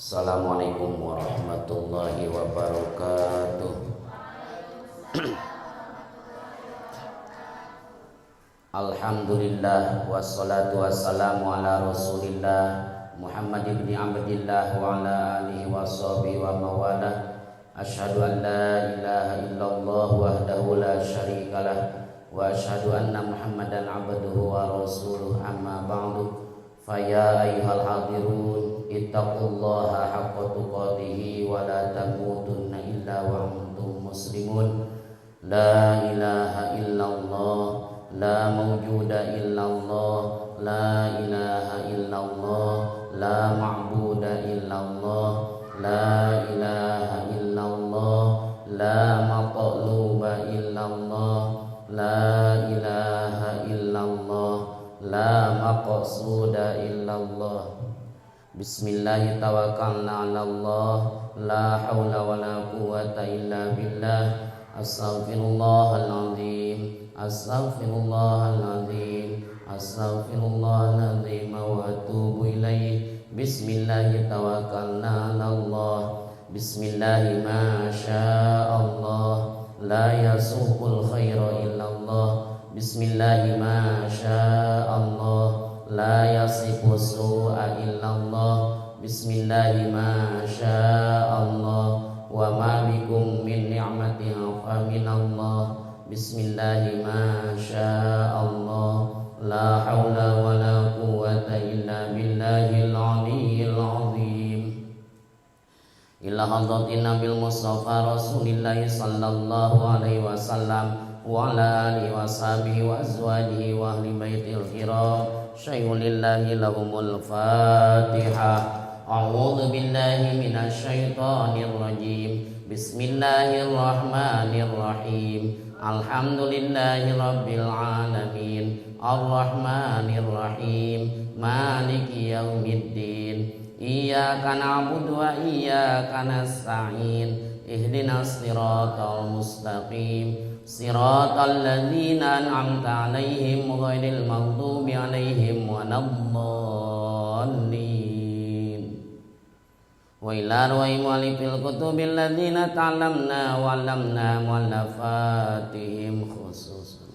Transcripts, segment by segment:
Assalamualaikum warahmatullahi wabarakatuh. Alhamdulillah wassalatu wassalamu ala Rasulillah Muhammad ibn Abdillah wa ala alihi wa sahbihi wa mawalah. Asyhadu an la ilaha illallah wahdahu la syarikalah wa asyhadu anna Muhammadan abduhu wa rasuluh, amma ba'du. Fa ya ayyuhal hadirun ittaqullaha haqqa tuqatih wa la tamutunna illa wa antum muslimun. La ilaha illallah, la mawjuda illallah, la ilaha illallah, la ma'buda illallah, la ilaha illallah, la matluba illallah, la ilaha illallah, la maqsuda illallah. Bismillah tawakkalna 'ala Allah, la haula wala quwata illa billah. Astaghfirullahalazim, astaghfirullahalazim, astaghfirullahalazim wa atubu ilaih. Bismillah tawakkalna 'ala Allah. Bismillah ma sya'allah, la yasuqul khaira illallah. Bismillah ma sya'allah, la yasifu su'a illallah. Bismillah ma sya'allah, wa ma bikum min ni'matin fa minallah. Bismillah ma sya'allah, la haula wa la quwwata illa billahil aliyyil azim. Ila hadratin Nabil Mustafa Rasulillah sallallahu alaihi wasallam wa ala alihi wa sahbihi wa azwajihi wa ahli baitil kiram. Syai'un lillahi lahumul Fatihah. A'udzu billahi minasyaitonir rajim. Bismillahirrahmanirrahim. Alhamdulillahi rabbil alamin. Arrahmanir rahim. Maliki yaumiddin. Iyyaka na'budu wa iyyaka nasta'in. Ihdinas siratal mustaqim. Siratal ladzina an'amta 'alaihim ghairil maghdubi 'alaihim waladdallin. Wa ila arwahi mu'allifil kutubil ladzina ta'allamna wa 'allamna mu'allafatihim khususan.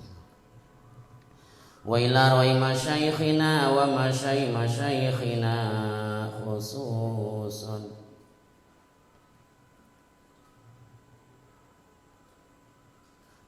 Wa ila arwahi masyayikhina wa masyayikh masyayikhina khususan.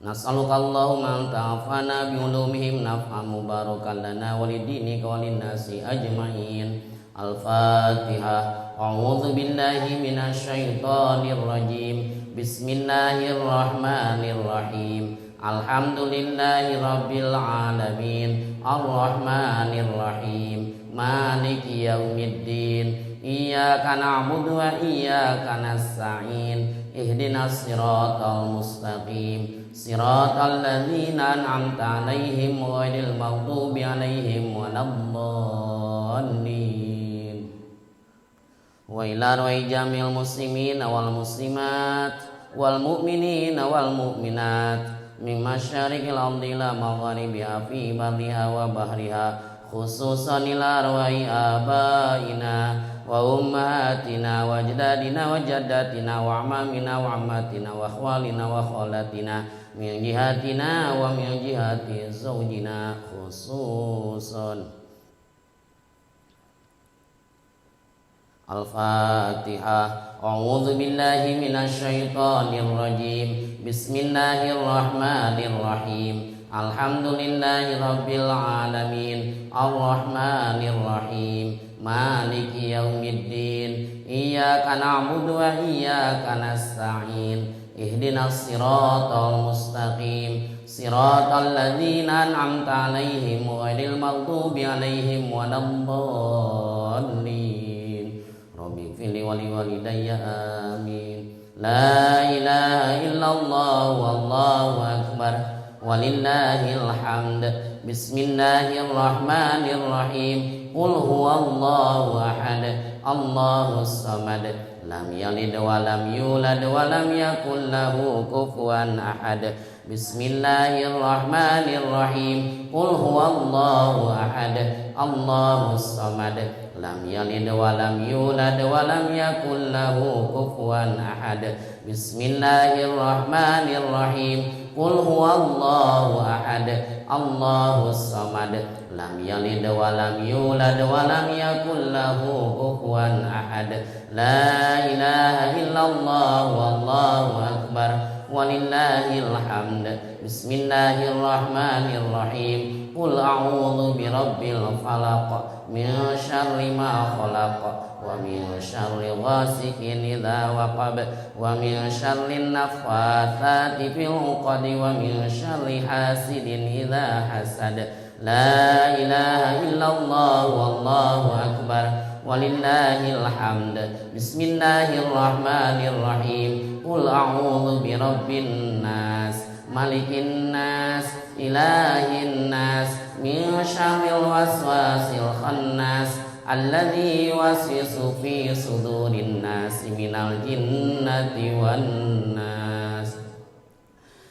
Nas'aluka Allahumma an ta'afana bi ulumihim naf'an mubarakan lana wa lidinika wa linnasi ajma'in. Al-Fatihah. A'udzu billahi minasyaitonir rajim. Bismillahirrahmanirrahim. Alhamdulillahi rabbil alamin. Arrahmanir rahim. Maliki yaumiddin. Iyyaka na'budu wa iyyaka nasta'in. Ihdinas siratal mustaqim. Siratal ladzina an'amta 'alaihim ghairil maghdubi 'alaihim waladdallin. Wa ila arwahi jamil muslimina wal muslimat wal mu'minina wal mu'minat min masyariqil ardi ila magharibiha fi barriha wa bahriha, khususan ila arwahi abaina wa ummahatina wa ajdadina wa jaddatina wa amamina wa ammatina wa akhwalina wa khalatina min jihatina wa min jihati zawjina khususan. Al-Fatihah. A'udzu billahi minasyaitonir rajim. Bismillahirrahmanirrahim. Alhamdulillahi rabbil alamin. Arrahmanir rahim. Maliki yaumiddin. Iyyaka na'budu wa iyyaka nasta'in. Ihdinas siratal mustaqim. Siratal ladzina an'amta 'alaihim ghairil maghdubi 'alaihim waladdallin. Rabbi ighfirli wa liwalidayya amin. La ilaha illallah wallahu akbar walillahil hamd. Bismillahirrahmanirrahim. Qul huwallahu ahad, Allahus samad, Lam yalid wa lam yulad wa lam yakul lahu kufuwan ahad. Bismillahirrahmanirrahim. Qul huwallahu ahad, Allahus samad. Lam yalid wa lam yulad wa lam yakul lahu kufuwan ahad. Bismillahirrahmanirrahim. Qul huwallahu ahad, Allahus samad. Lam yalid wa lam yulad wa lam yakul lahu kufuwan ahad. La ilaha illallah wallahu akbar walillahil hamd. Bismillahirrahmanirrahim. Qul a'udzu birabbil falaq min syarri ma khalaq wa min syarri ghasikin idza waqab wa min syarri naffatsati fil 'uqad wa min syarri hasidin idza hasad. La ilaha illallah wallahu akbar walillahil hamd. Bismillahirrahmanirrahim. Qul a'udzu birabbin nas, malikin nas, ilahin nas, min syarril waswasil khannas, alladzi yuwaswisu fi sudurin nas minal jinnati wan nas.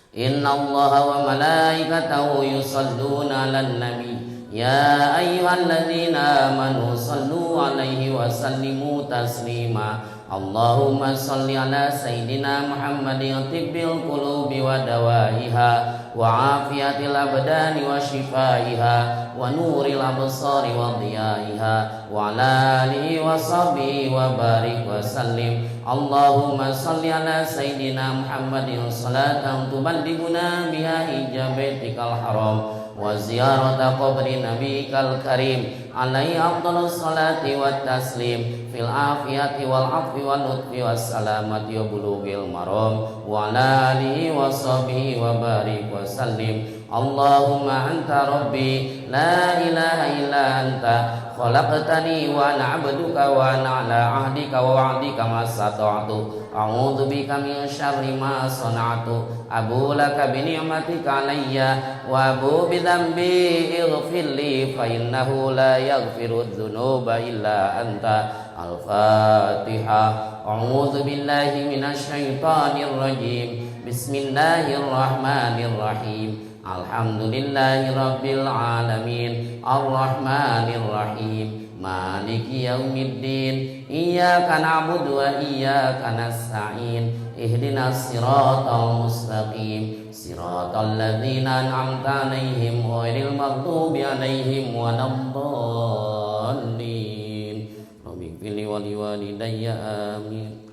Innallaha wa malaikatahu yusalluna 'alan nabi ya ayyuhalladzina amanu sallu 'alaihi wa sallimu taslima. Allahumma salli ala sayyidina Muhammadin tibbil qulubi wa dawaiha wa afiyatil abdani wa shifaiha wa nuril absari wa diyaiha wa ala alihi wa sahbihi wa barik wa sallim. Allahumma salli ala sayyidina Muhammadin salatan tuballighuna biha hijja baitikal haram wa ziyarata qabri nabiyikal karim alaihi afdhalus salati wat taslim fil afiyati wal afwi wal lutfi was salamati wa bulughil maram wa ala alihi wa sahbihi wa barik wa sallim. Allahumma anta rabbi la ilaha illa anta khalaqtani wa ana 'abduka wa ana 'ala 'ahdika wa wa'dika ma stata'tu. A'udzu bika min syarri ma sana'tu. Abu laka bi ni'matika 'alayya wa abu bi dzambi ighfir li fa innahu la yaghfiru dzunuba illa anta. Al-Fatihah. A'udzu billahi minasy syaithanir rajim. Bismillahirrahmanirrahim. Alhamdulillahi rabbil alamin. Arrahmanir rahim. Maliki yaumiddin. Iyyaka na'budu wa iyyaka nasta'in. Ihdinas siratal mustaqim. Siratal ladzina an'amta 'alaihim ghairil maghdubi 'alaihim waladdallin. Rabbighfirli wa liwalidayya amin.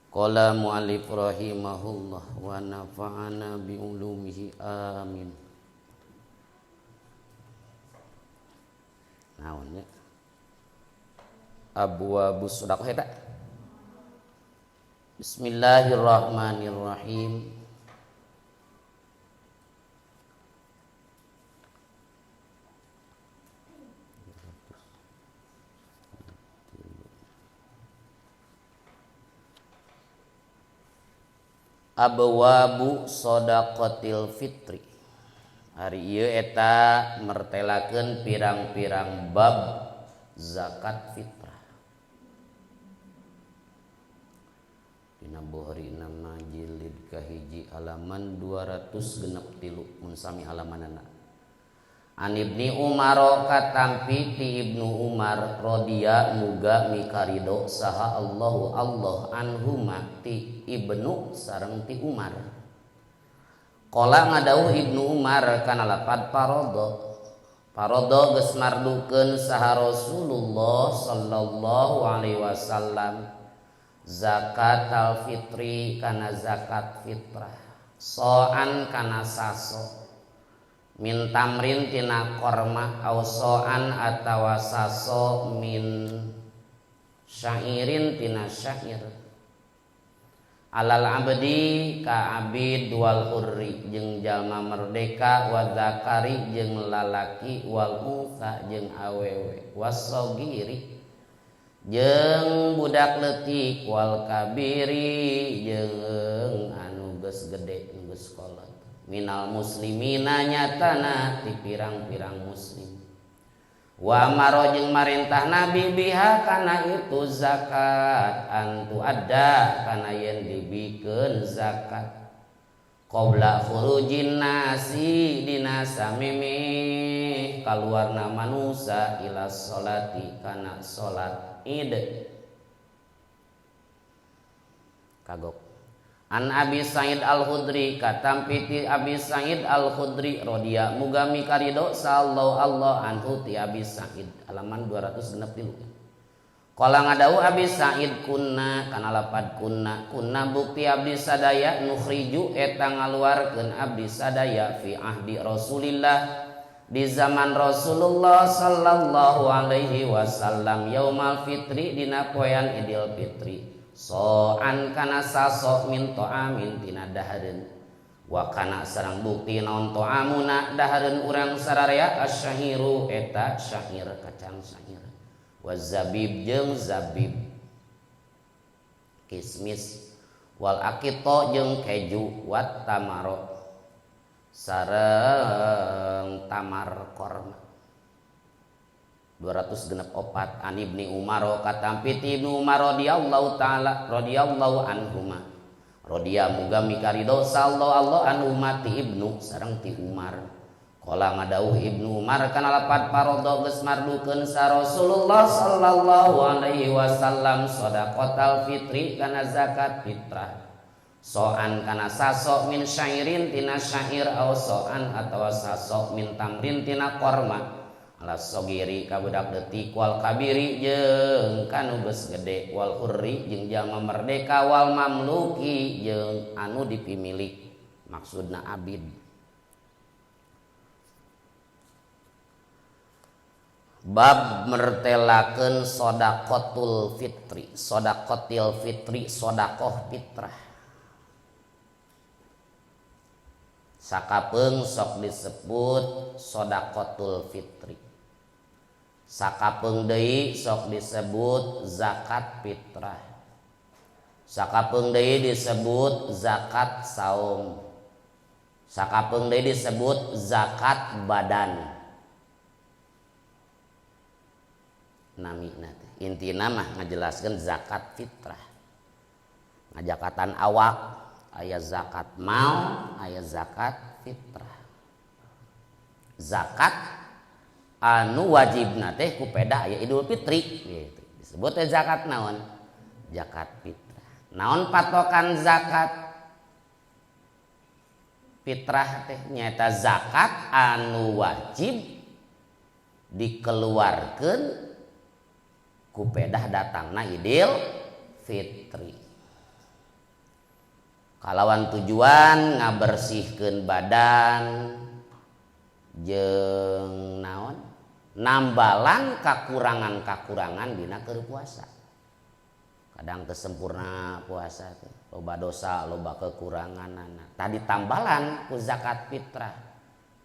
Qala mu'allif rahimahullah wa nafa'ana bi ulumihi amin. Naon nya? Abwabus shadaqah eta. Bismillahirrahmanirrahim. Abwabu shadaqatil fitri. Hari ieu eta mertelakeun pirang-pirang bab zakat fitrah. Dina Bukhari nama jilid kahiji halaman 263 mun sami halamanana. An Ibni Umar katampi ti Ibnu Umar rodiya muga mikarido saha Allahu Allah anhuma ti Ibnu sareng ti Umar. Qala ngadauh Ibnu Umar kana lapad parodo. Parodo geus mardukeun saha Rasulullah sallallahu alaihi wasallam zakat al fitri kana zakat fitrah. Soan kana saso min tamrin tina korma au soan atawa saso min syairin tina syair. Alal abdi ka abid wal hurri jeung jalma merdeka wa zakari jeung lalaki wal unsa jeung awewe wasogiri jeung budak leutik wal kabiri jeung anu geus gede geus kolot minal muslimina nyatana ti pirang-pirang muslim. Wa amaro jeung marintah Nabi biha kana itu zakat antu ada kana yen dibikeun zakat qabla khurujin nasi dina samimi kaluarna manusa ila sholati kana salat Id. Kagok. An Abi Sa'id Al-Khudri katampi ti Abi Sa'id Al-Khudri radhiya mugami karido sallallahu Allah anhu ti Abi Sa'id halaman 263. Qala ngadau Abi Sa'id kunna kana lapad kunna kunna bukti abdi sadaya nukhriju eta ngaluarkeun abdi sadaya fi ahdi Rasulillah di zaman Rasulullah sallallahu alaihi wasallam yaumal fitri dina poean Idul Fitri soan kana sasok min to'amin tina dahareun wa kana sareng bukti naon to'amuna dahareun urang sararea asyahiru eta syahir kacang syahir wa zabib jeung zabib kismis wal akito jeung keju wat tamaro sareng tamar korma. 264 an Ibni Umar katampi ti Ibnu Umar radhiyallahu taala radhiyallahu anhuma radhiya muga mikarido sallallahu Allah anhuma ti Ibnu sareng ti Umar. Qala ngadauh Ibnu Umar kana lapat parodo geus mardukeun sa Rasulullah sallallahu alaihi wasallam shadaqatal fitri kana zakat fitrah soan kana sasok min syairin tina syair au soan atawa sasok min tamrin tina korma ala sogiri ka budak detik wal kabiri jeung kanu geus gede wal hurri jeung jalma merdeka wal mamluki jeung anu dipimilik maksudna abid. Bab mertelakeun shadaqatul fitri, shadaqatil fitri, shadaqah fitrah. Sakapeung sok disebut shadaqatul fitri. Sakapeung deui sok disebut zakat fitrah. Sakapeung deui disebut zakat saum. Sakapeung deui disebut zakat badan. Namina teh intina mah ngajelaskeun zakat fitrah. Ngajakatan awak aya zakat mal, aya zakat fitrah. Zakat anu wajibna teh ku peda aya Idul Fitri gitu. Disebut teh zakat naon? Zakat fitrah. Naon patokan zakat fitrah teh? Nyaeta zakat anu wajib dikeluarkeun ku pedah datangna Idul Fitri. Kalawan tujuan ngabersihkeun badan jeung naon? Nambalan kakurangan-kakurangan dina keur puasa. Kadang kesempurna puasa teh, loba dosa, loba kekuranganana. Tadi tambalan ku zakat fitrah.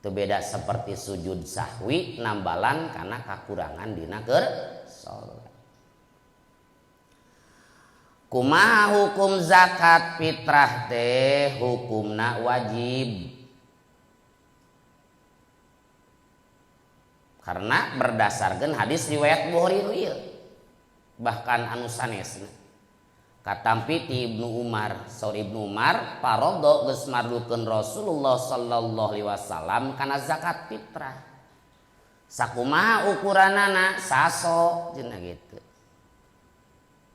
Teu beda seperti sujud sahwi nambalan kana kakurangan dina keur salat. Kumaha hukum zakat fitrah teh? Hukumna wajib. Karena berdasarkan hadis riwayat Bukhari nu ieu. Bahkan anu sanesna. Katampi ti Ibnu Umar, saur Ibnu Umar parodo geus mardukeun Rasulullah sallallahu alaihi wasallam kana zakat fitrah. Sakumaha ukuranana? Saso cenah gitu.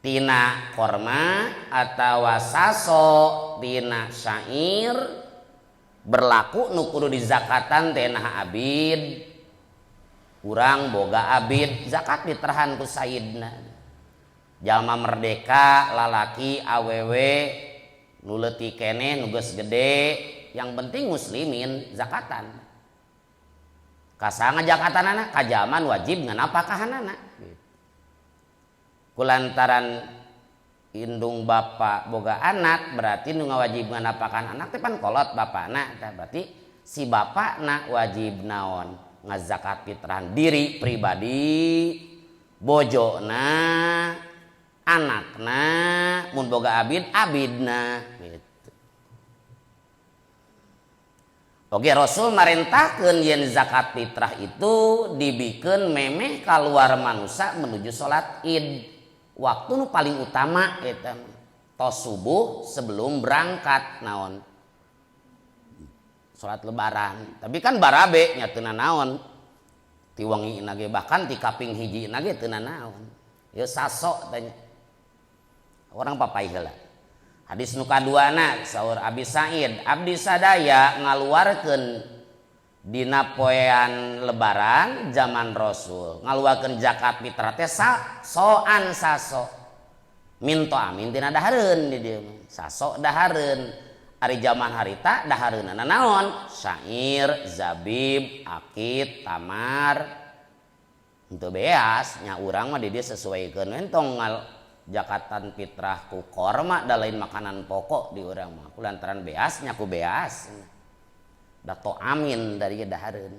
Tina korma atawa saso tina syair berlaku nu kudu dizakatan teh nah abid. Urang boga abid zakat fitrahan ku sayidna. Jalma merdeka lalaki awewe nu leutik keneh nu geus gede yang penting muslimin zakatan. Kasaha ngajakatanana? Ka jalma nu wajib nganapakahanana. Kulantaran indung bapak boga anak berarti nu ngawajib nganapakan anak teh pan kolot bapana tah berarti si bapakna wajib naon ngazakat fitrahan diri pribadi bojona anakna mun boga abid abidna gitu. Oke, Rasul marentahkeun yen zakat fitrah itu dibikeun memeh kaluar manusia menuju salat Id. Waktu nu paling utama eta tos subuh sebelum berangkat naon? Salat lebaran. Tapi kan barabe nya teu naon. Ti wengi ge bahkan ti kaping hiji ge teu naon. Ya sasok tanya. Orang papai heula. Hadis nu kaduana saur Abi Sa'id, abdi sadaya ngaluarkeun dina poean lebaran zaman Rasul, ngaluarkeun zakat fitrah teh soan saso. Minto amin tina dahareun di dieu mah. Saso dahareun. Ari zaman harita dahareunana naon? Syair, zabib, akit, tamar. Henteu beas nya urang mah di dieu sesuaikeun we tong jakatan fitrah ku korma da lain makanan pokok di urang mah. Ku lantaran beas nya ku beas. Da amin dari dahareun.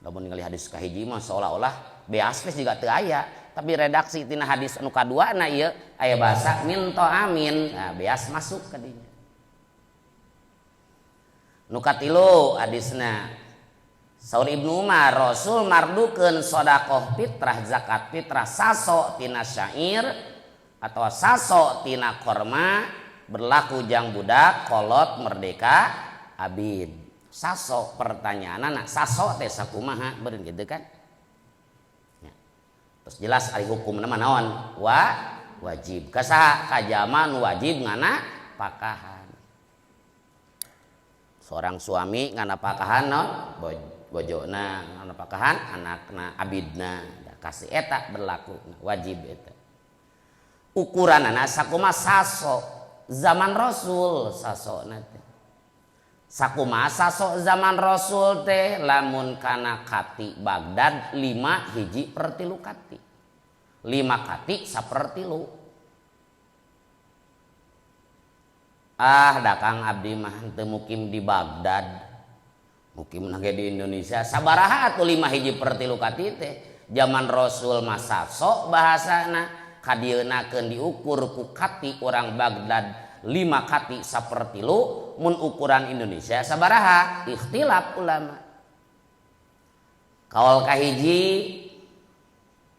Lamun ningali hadis kahiji mah seolah-olah beas teh jiga teu aya, tapi redaksi tina hadis anu kaduana ieu aya bahasa minto amin. Nah, beas masuk ka dinya. Nu katilu hadisna saur Ibnu Umar, Rasul mardukeun sedekah fitrah zakat fitrah saso tina syair atau saso tina korma berlaku jang budak kolot merdeka abid. Saso pertanyaanana saso teh sakumaha beureun kitu kan? Ya. Terus jelas ari hukumna mah naon? Wa wajib. Ka saha? Ka jalma nu wajib ngana pakahan. Seorang suami ngana pakahan naon? Bojona ngana pakahan anakna abidna kasih eta berlaku wajib eta. Ukuranana sakumaha saso zaman Rasul saso teh. Sakumaha saso zaman Rasul teh lamun kana kati Baghdad 5 hiji per 3 kati. 5 kati sapertilu. Ah dakang abdi mah teu mukim di Baghdad. Mukim nage di Indonesia sabaraha atuh 5 hiji per 3 kati teh. Zaman Rasul mah saso bahasana kadieuna keun diukur ku kati orang Baghdad 5 kati sapertilu mun ukuran Indonesia sabaraha ikhtilaf ulama. Kaul kahiji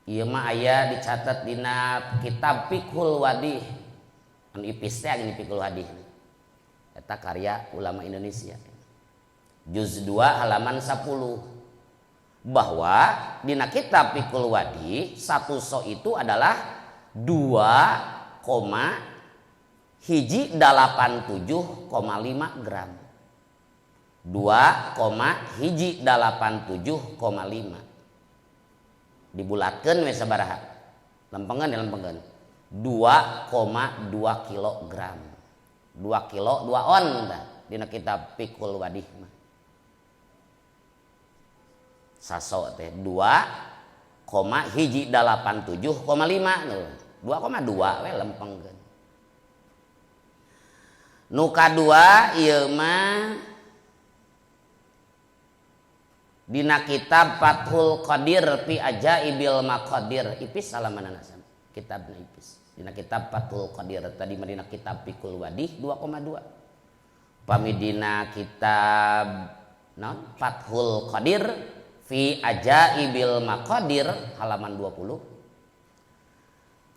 ieu mah aya dicatat dina kitab Fiqhul Wadih. Anu ipis teh gini Fiqhul Wadih. Eta karya ulama Indonesia. Juz 2 halaman 10. Bahwa dina kitab Fiqhul Wadih satu so itu adalah 2,187,5 gram. 2,187,5. Dibulatkeun we sabaraha? Lempengeun ya lempengeun. 2,2 kilogram. 2 kilo 2 on dah dina kitab Fiqhul Wadih mah. Saso teh 2,187,5 tuh. 2,2 we lempengkeun. Nu kadua ieu mah dina kitab Fathul Qadir fi Ajaibil Maqadir ipis salamanana sama kitabna ipis. Dina kitab Fathul Qadir tadi mah dina kitab Fiqhul Wadih 2,2. Pami dina kitab naon Fathul Qadir fi Ajaibil Maqadir halaman 20.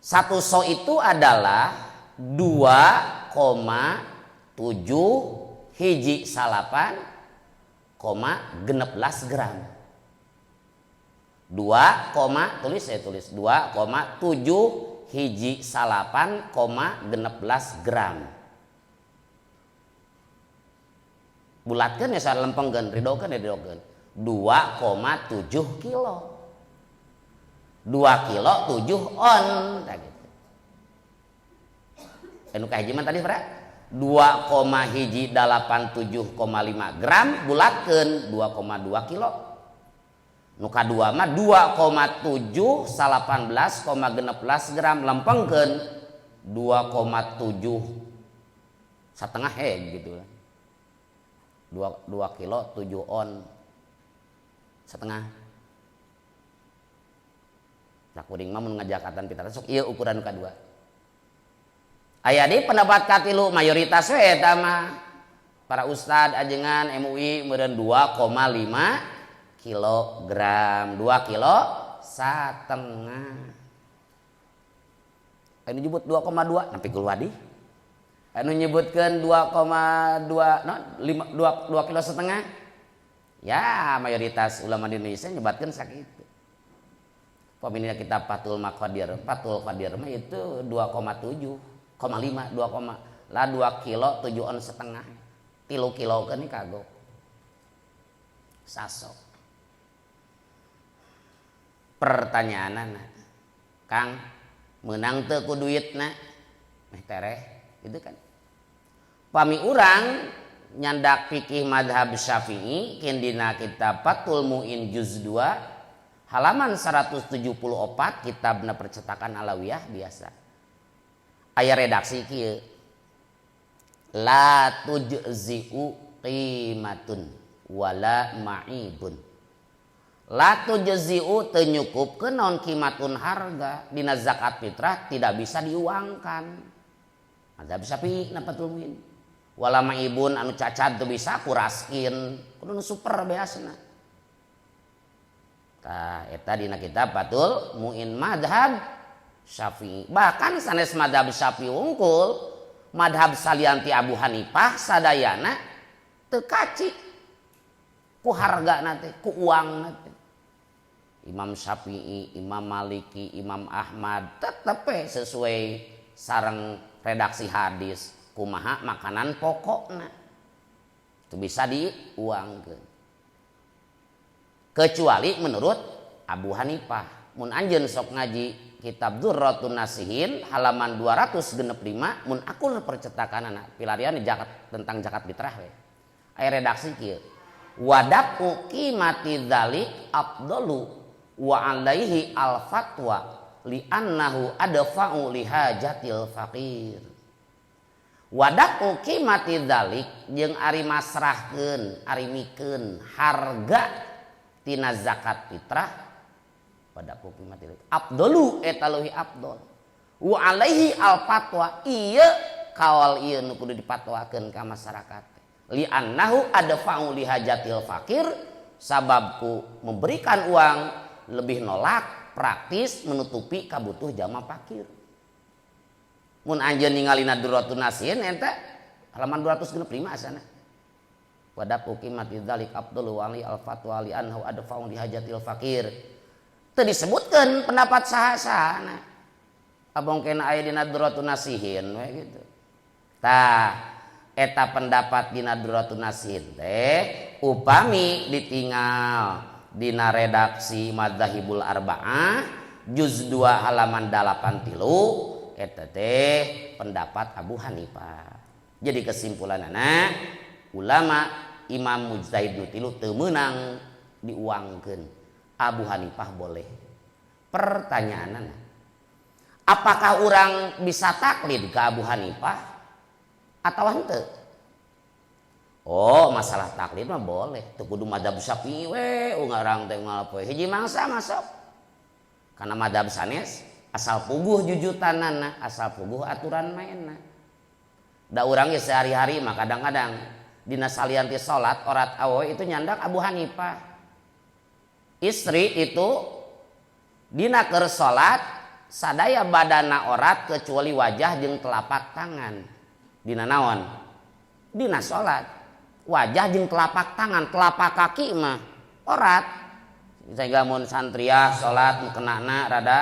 Satu so itu adalah 2,719,16 gram. 2, tulis saya tulis 2,719,16 gram. Bulatkeun ya salah lempengkeun, ridokeun ya ridokeun. 2,7 kilo. 2 kilo 7 on tah gitu. Anu kahiji mah tadi berapa? 2,187,5 gram bulatkeun 2,2 kilo. Nu kadua mah 2,718,16 gram lempengkeun 2,7 setengah he gitu lah. 2 kilo 7 on setengah. Nah kuring mah mun ngajakatan fitrah sok ieu ukuran kadua. Aya deui pendapat katilu mayoritas we eta mah. Para ustad ajengan MUI meureun 2,5 kilogram, 2 kilo setengah. Anu nyebut 2,2 nepi wadi. Anu nyebutkeun 2,2 no, 5, 2, 2 kilo setengah. Ya, mayoritas ulama di Indonesia nyebatkeun sakitu. Pemilihnya kitab Fathul Maqadir, Fathul Qadir mah itu 2,7, 5, 2, lah 2 kilo 7 on setengah. 3 kilo kan ini kagok. Sasok. Pertanyaan, Kang, menang teu ku duitna? Meh tereh, gitu kan. Pami urang nyandak fikih madhab Syafi'i dina kitab Fathul Muin juz 2 halaman 174 kitabna percetakan Alawiyah biasa. Aya redaksi kieu. La tujzi'u qimatun wala ma'ibun. La tujzi'u teu nyukupkeun naon qimatun harga dina zakat fitrah tidak bisa diuangkan. Madzhab Syafi'i na Fathul Muin. Wala ma'ibun anu cacat teu bisa kuraskin, kudu nu super beasna. Tah eta dina kitab Fathul Muin madhab Syafi'i. Bahkan sanes madhab Syafi'i wungkul, madhab salianti Abu Hanifah sadayana teu kaci ku harga teh, ku uang teh. Imam Syafi'i, Imam Maliki, Imam Ahmad tetep sesuai sareng redaksi hadis kumaha makanan pokokna itu bisa diuangkeun. Kecuali menurut Abu Hanifah. Mun anjeun sok ngaji kitab Durratun Nasihin halaman 265 mun akur percetakan anak pilarian zakat tentang zakat fitrah we. Aya redaksi kieu. Wadafu qimati dzalik afdalu wa alaihi al fatwa li annahu adfa'u li hajatil faqir. Wadafu qimati dzalik jeung ari masrahkeun, ari mikeun harga tina zakat fitrah pada qimati afdalu eta leuwih afdol. Wa alaihi al fatwa ieu kaol ieu nu kudu dipatwakeun ka masyarakat. Li annahu adfa'u li hajatil faqir, sababku memberikan uang lebih nolak praktis menutupi kabutuh jama fakir. Mun anjeun ningalina Durratun Nasihin eta halaman 265 asana. Wadafu qimati dzalik afdalu wa al fatwa li annahu adfa'u li hajatil faqir. Teu disebutkeun pendapat saha-sahana. Abong kena aya dina Durratun Nasihin we gitu. Tah eta pendapat dina Durratun Nasihin teh upami ditinggal dina redaksi Madzahibul Arba'ah juz 2 halaman 83 eta teh pendapat Abu Hanifah. Jadi kesimpulanana ulama imam mujtahid nu tilu teu meunang diuangkeun. Abu Hanifah boleh. Pertanyaanana, apakah orang bisa taklid ke Abu Hanifah atau henteu? Oh, masalah taklid mah boleh. Teu kudu madzhab Syafi'i we urang teh unggal poe. Hiji mangsa masuk. Karena madzhab sanes asal puguh jujutanana, asal puguh aturan mainna. Da urang ge sehari-hari mah kadang-kadang dina salianti salat orat awewe itu nyandak Abu Hanifah. Istri itu dina keur salat sadaya badana orat kecuali wajah jeung telapak tangan. Dina naon? Dina salat. Wajah jeung telapak tangan, telapak kaki mah orat. Sehingga mun santriah salat kenana rada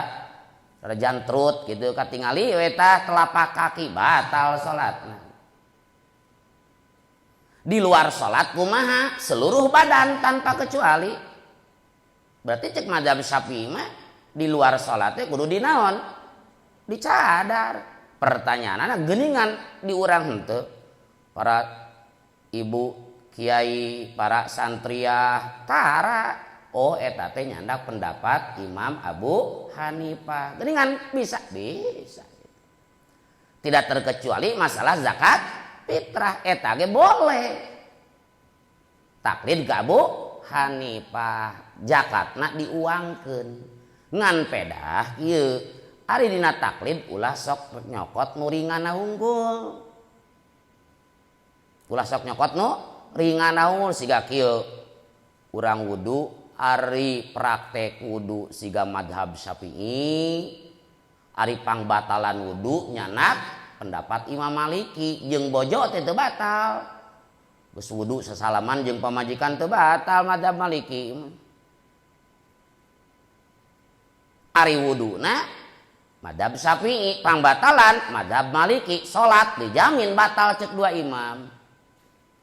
rada jantrut gitu katingali we tah telapak kaki batal salatna. Di luar salat kumaha? Seluruh badan tanpa kecuali. Berarti cek madzhab Syafi'i mah di luar salatnya kudu dinaon? Dicadar. Pertanyaanna geuningan di urang henteu. Para ibu kiai, para santriah, tara. Oh eta teh nyandak pendapat Imam Abu Hanifah. Geuningan bisa, bisa. Tidak terkecuali masalah zakat fitrah eta ge boleh. Taklid ka Abu Hanifah, zakatna diuangkeun. Ngan pedah ieu ari dina taklid ulah sok nyokot nu ringanna unggul. Ulah sok nyokot nu ringan naon siga kieu. Urang wudu ari praktek wudu siga madhab Syafi'i, ari pangbatalan wudu nyanak pendapat Imam Maliki jeung bojo teh teu batal. Geus wudu sasalaman jeung pamajikan teu batal madhab Maliki. Ari wuduna madhab Syafi'i, pangbatalan madhab Maliki, salat dijamin batal cek dua imam.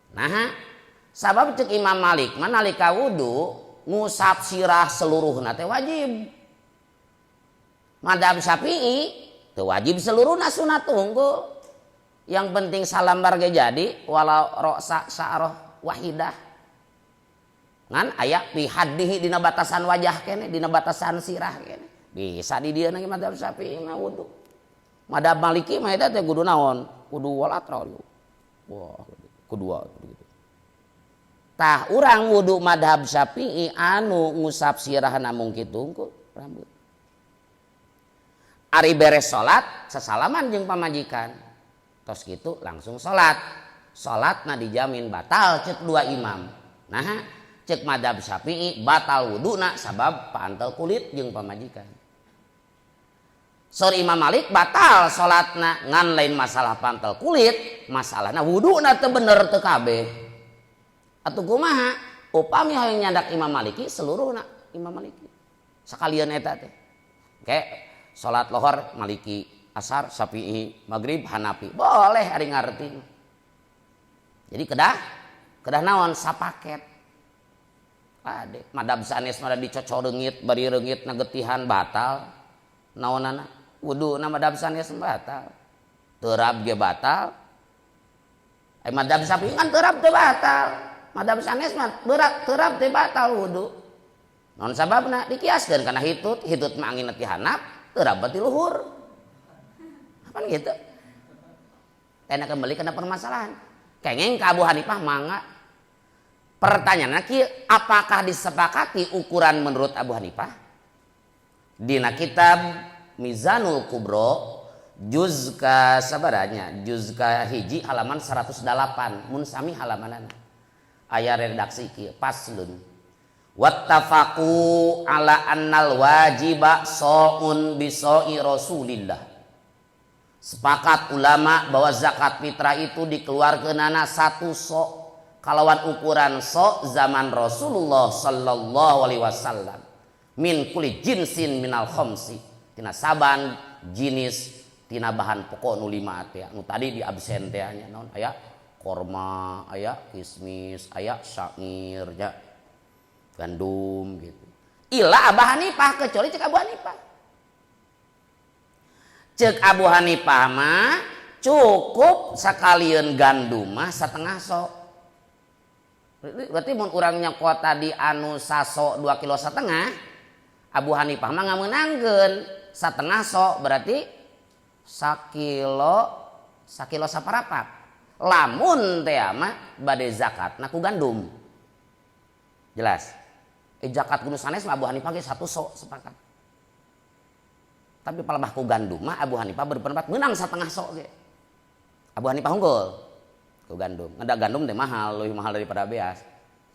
Nah, sabab cek Imam Malik mah nalika wudu ngusap sirah seluruhna teh wajib. Madhab Syafi'i teu wajib seluruhna, sunat unggul. Yang penting salambar ge jadi walau roksa sa'roh wahidah. Ngan aya fi haddihi dina batasan wajah kene, dina batasan sirah kene. Bisa di dieu na madhab Syafi'i mah wudu. Madhab Maliki mah eta teh kudu naon? Kudu walatra. Wah, kedua gitu. Tah urang wudu madhab Syafi'i anu ngusap sirah namung kitu unggul rambut. Ari beres salat sasalaman jeung pamajikan. Tos kitu langsung salat. Salatna dijamin batal cek dua imam. Nah, cek madhab Syafi'i batal wuduna sabab pantel kulit jeung pamajikan. Sor Imam Malik batal salatna ngan lain masalah pantel kulit, masalahna wuduna teu bener teu kabeh. Atuh kumaha? Upami hayang nyandak Imam Maliki seluruhna Imam Maliki. Sakalian eta teh. Kayak salat lohor Maliki, asar Syafi'i, maghrib Hanafi. Boleh ari ngarti. Jadi kedah naon sapaket. Ade madhab sanes mah dicocoreungit bari reungit nagetihan batal. Naonana? Wuduna madhab sanes batal. Terab ge batal. Ai madhab Syafi'i kan terab teu batal. Madhab sanes mah berat terab teu batal wudu. Naon sababna? Dikiaskeun kana hitut, hitut mah anginna ti handap, terab ti luhur. Apaan gitu? Enak kembali kena permasalahan. Kengeng ka Abu Hanifah mangga. Pertanyaanna kieu, apakah disepakati ukuran menurut Abu Hanifah? Dina kitab Mizanul Kubro juz ka sabaranya, juz ka hiji halaman 108 mun sami halamanana. Aya redaksi kieu paslun. Wattafaqu ala annal wajiba sa'un bi sa'i Rasulillah. Sepakat ulama bahwa zakat fitrah itu dikeluarkeunana satu so kalawan ukuran so zaman Rasulullah sallallahu alaihi wasallam min kulli jinsin minal khamsi, tina saban jenis tina bahan pokok nu lima teh nu tadi di absen teh nya naon aya korma, aya kismis, aya syair nya gandum gitu. Ila Abu Hanifah, kecuali cek Abu Hanifah. Cek Abu Hanifah mah cukup sakalian gandum mah setengah sok. Berarti mun urang nyokot tadi anu saso 2,5 kilo, Abu Hanifah mah ngamenangkeun setengah sok berarti sakilo saparapat. Lamun teh mah bade zakatna ku gandum. Jelas. Zakat kudu sanes mah Abu Hanifah ge satu sok sepakat. Tapi palebah ku gandum mah Abu Hanifah berpendapat menang setengah sok ge. Abu Hanifah unggul ku gandum. Ngeda gandum teh mahal, lebih mahal daripada beas.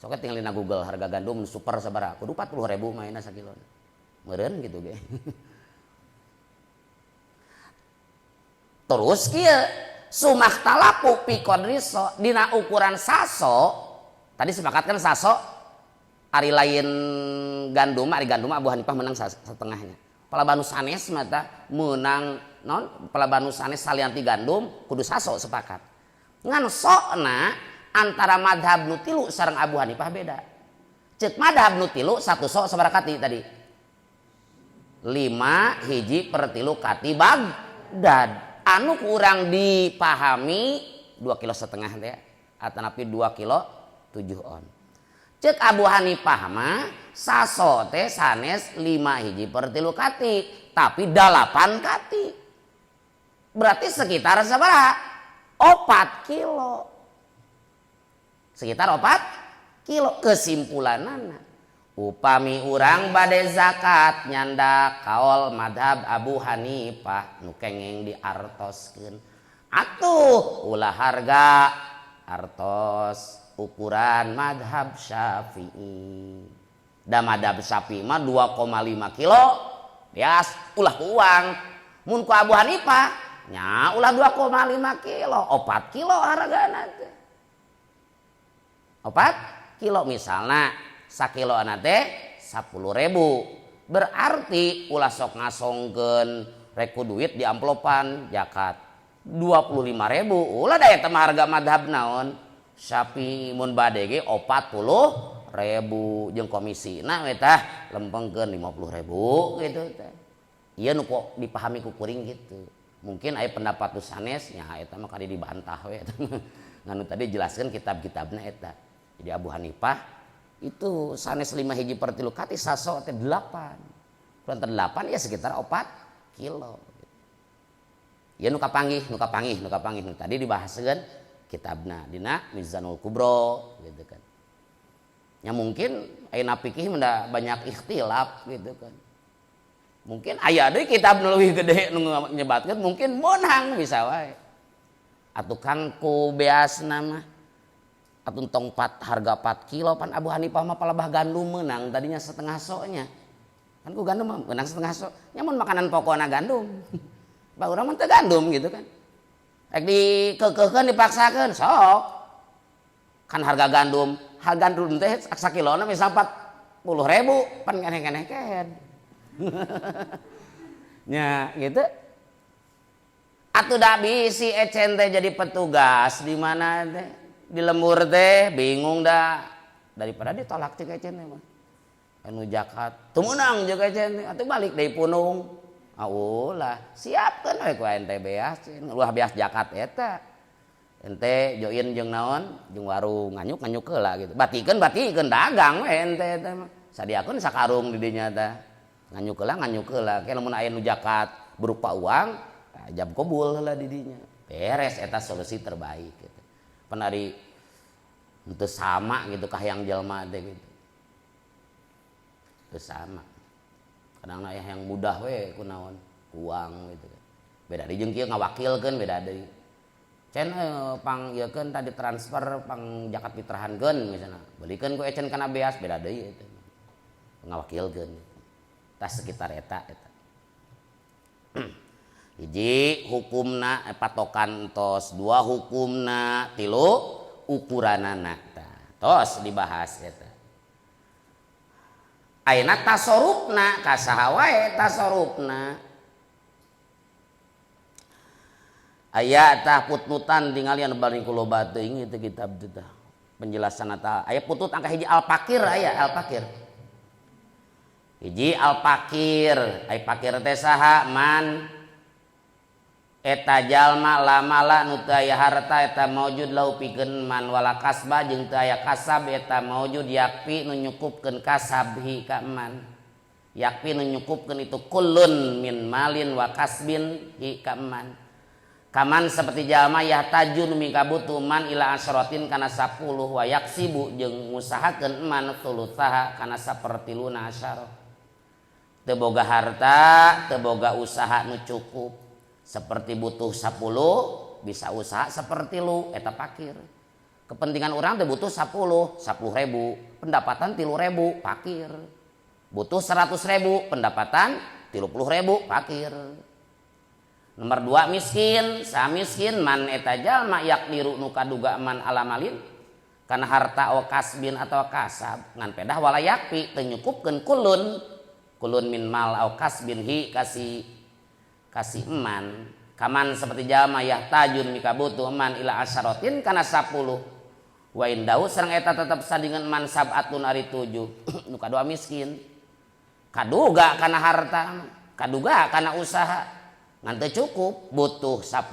Sok tinggal dina Google harga gandum super sabaraha. Kudu 40.000 mainna sakilo. Meureun gitu ge. Terus kieu sumahtalapu fi qadri so dina ukuran saso. Tadi sepakat kan saso ari lain gandum, ari gandum Abu Hanifah menang setengahnya. Palabanu sanes mata menang non palabanu sanes salianti gandum kudu saso sepakat. Ngan sokna antara madhab nu tilu sareng Abu Hanifah beda. Cek madhab nu tilu satu sok sabaraha kati tadi? 5 hiji per tilu kati Baghdad. Anu kurang dipahami 2,5 kilo teh atanapi 2 kilo 7 on. Cek Abu Hanifah mah saso teh sanes 5 hiji per tilu kati, tapi 8 kati. Berarti sekitar sabaraha? 4 kilo. Sekitar 4 kilo kesimpulanana. Upami urang bade zakat nyandak kaol madhab Abu Hanifah nu kengeng diartoskeun. Atuh ulah harga Artos ukuran madhab Syafi'i. Da madhab Syafi'i mah 2,5 kilo bias ulah ku uang. Mun ku Abu Hanifah nya ulah 2,5 kilo, 4 kilo hargana teh. 4 kilo misalna sakilona teh 10.000. Berarti ulah sok ngasongkeun reku duit di amplopan zakat 25.000 ulah da eta mah harga madhab naon Syafi'i mun bade ge 40.000 jeung komisina we tah lempengkeun 50.000 gitu teh. Ieu nu kok dipahami ku kuring gitu. Mungkin aya pendapat nu sanes nya eta mah kadi dibantah we eta. Nganu tadi jelaskeun kitab-kitabna eta. Jadi Abu Hanifah itu sanes 5 hiji per 3 kati saso teh 8. Kurang 8 ya sekitar 4 kilo. Ya nu kapanggih, nu kapanggih, nu kapanggih. Nu tadi dibahaskeun kitabna dina Mizanul Kubro gitu kan. Ya mungkin ayeuna fikih mah banyak ikhtilaf gitu kan. Mungkin aya deui kitab nu leuwih gede nu nyebatkeun mungkin meunang bisa wae. Atuh kang ku beasna mah atuh tong 4 harga 4 kilo pan Abu Hanifah mah palebah gandum meunang tadinya setengah soknya. Kan ku gandum mah meunang setengah sok. Nya mun makanan pokona gandum. Bah urang mah teu gandum gitu kan. Rek dikeukeuhkeun dipaksakeun sok. Kan harga gandum teh sakilona misal 40.000 pan keneh-keneh kehed. Nya gitu. Atuh da bisi ecen teh jadi petugas di mana teh di lembur teh bingung da daripada ditolak cek ecen teh mah. Anu zakat teu meunang jeung ecen teh atuh balik deui punung. Ah ulah siapkeun we ku ente beas ulah beas zakat eta. Ente join jeung naon jeung warung nganyuk-nganyuk heula gitu. Batikeun dagang we ente eta mah. Sadiakeun sakarung di dinya teh. Nganyuk heula ke lamun aya nu zakat berupa uang jab qabul heula di dinya. Beres eta solusi terbaik gitu. Pan ari henteu sama gitu kahayang jelema teh gitu. Teu sama. Kadang aya yang mudah we kunaon uang gitu. Beda deui jeung kieu ngawakilkeun beda deui. Cen pang ieukeun tadi transfer pang zakat fitrahankeun misalna. Belikeun ku ecen kana beas beda deui eta. Ngawakilkeun. Tas sekitar eta eta. Hiji hukumna patokan tos, dua hukumna, tilu ukuranana. Tah, tos dibahas eta. Ayeuna tasorupna ka saha wae tasorupna. Aya tah putnutan tingalian baring kuloba teuing ieu kitab teh tah. Penjelasan eta aya putut angka hiji al-fakir aya al-fakir. Hiji al-fakir, ai fakir teh saha man eta jalma lamala nu teu aya harta eta maujud lau pikeun man wala kasba jeung teu aya kasab eta maujud yakfi nu nyukupkeun kasab hi ka man. Yakfi nu nyukupkeun itu kullun min malin wa kasbin hi ka man. Kaman seperti jalma yahtaju nu mikabutuh man ila asratin kana 10 wa yaksibu jeung ngusahakeun man thuluthaha kana sapertiluna asyarah. Teu boga harta, teu boga usaha nu cukup. Seperti butuh 10 bisa usaha seperti lu eta fakir. Kepentingan orang teh butuh 10.000, pendapatan 3.000 fakir. Butuh 100.000, pendapatan 30.000 fakir. Nomor 2 miskin, sa miskin man eta jalma yakdiru nu kaduga man alamalin kana harta o kasbin atau kasab ngan pedah wala yakfi teu nyukupkeun kulun kulun min mal au kasbin hi kasih kasih eman kaman seperti jalma yahtajun mikabutuh eman ila asyaratin kana 10 wa indahu sareng eta tetep sandingan eman sab'atun ari 7 nu kadua miskin kaduga kana harta kaduga kana usaha ngan teu cukup butuh 10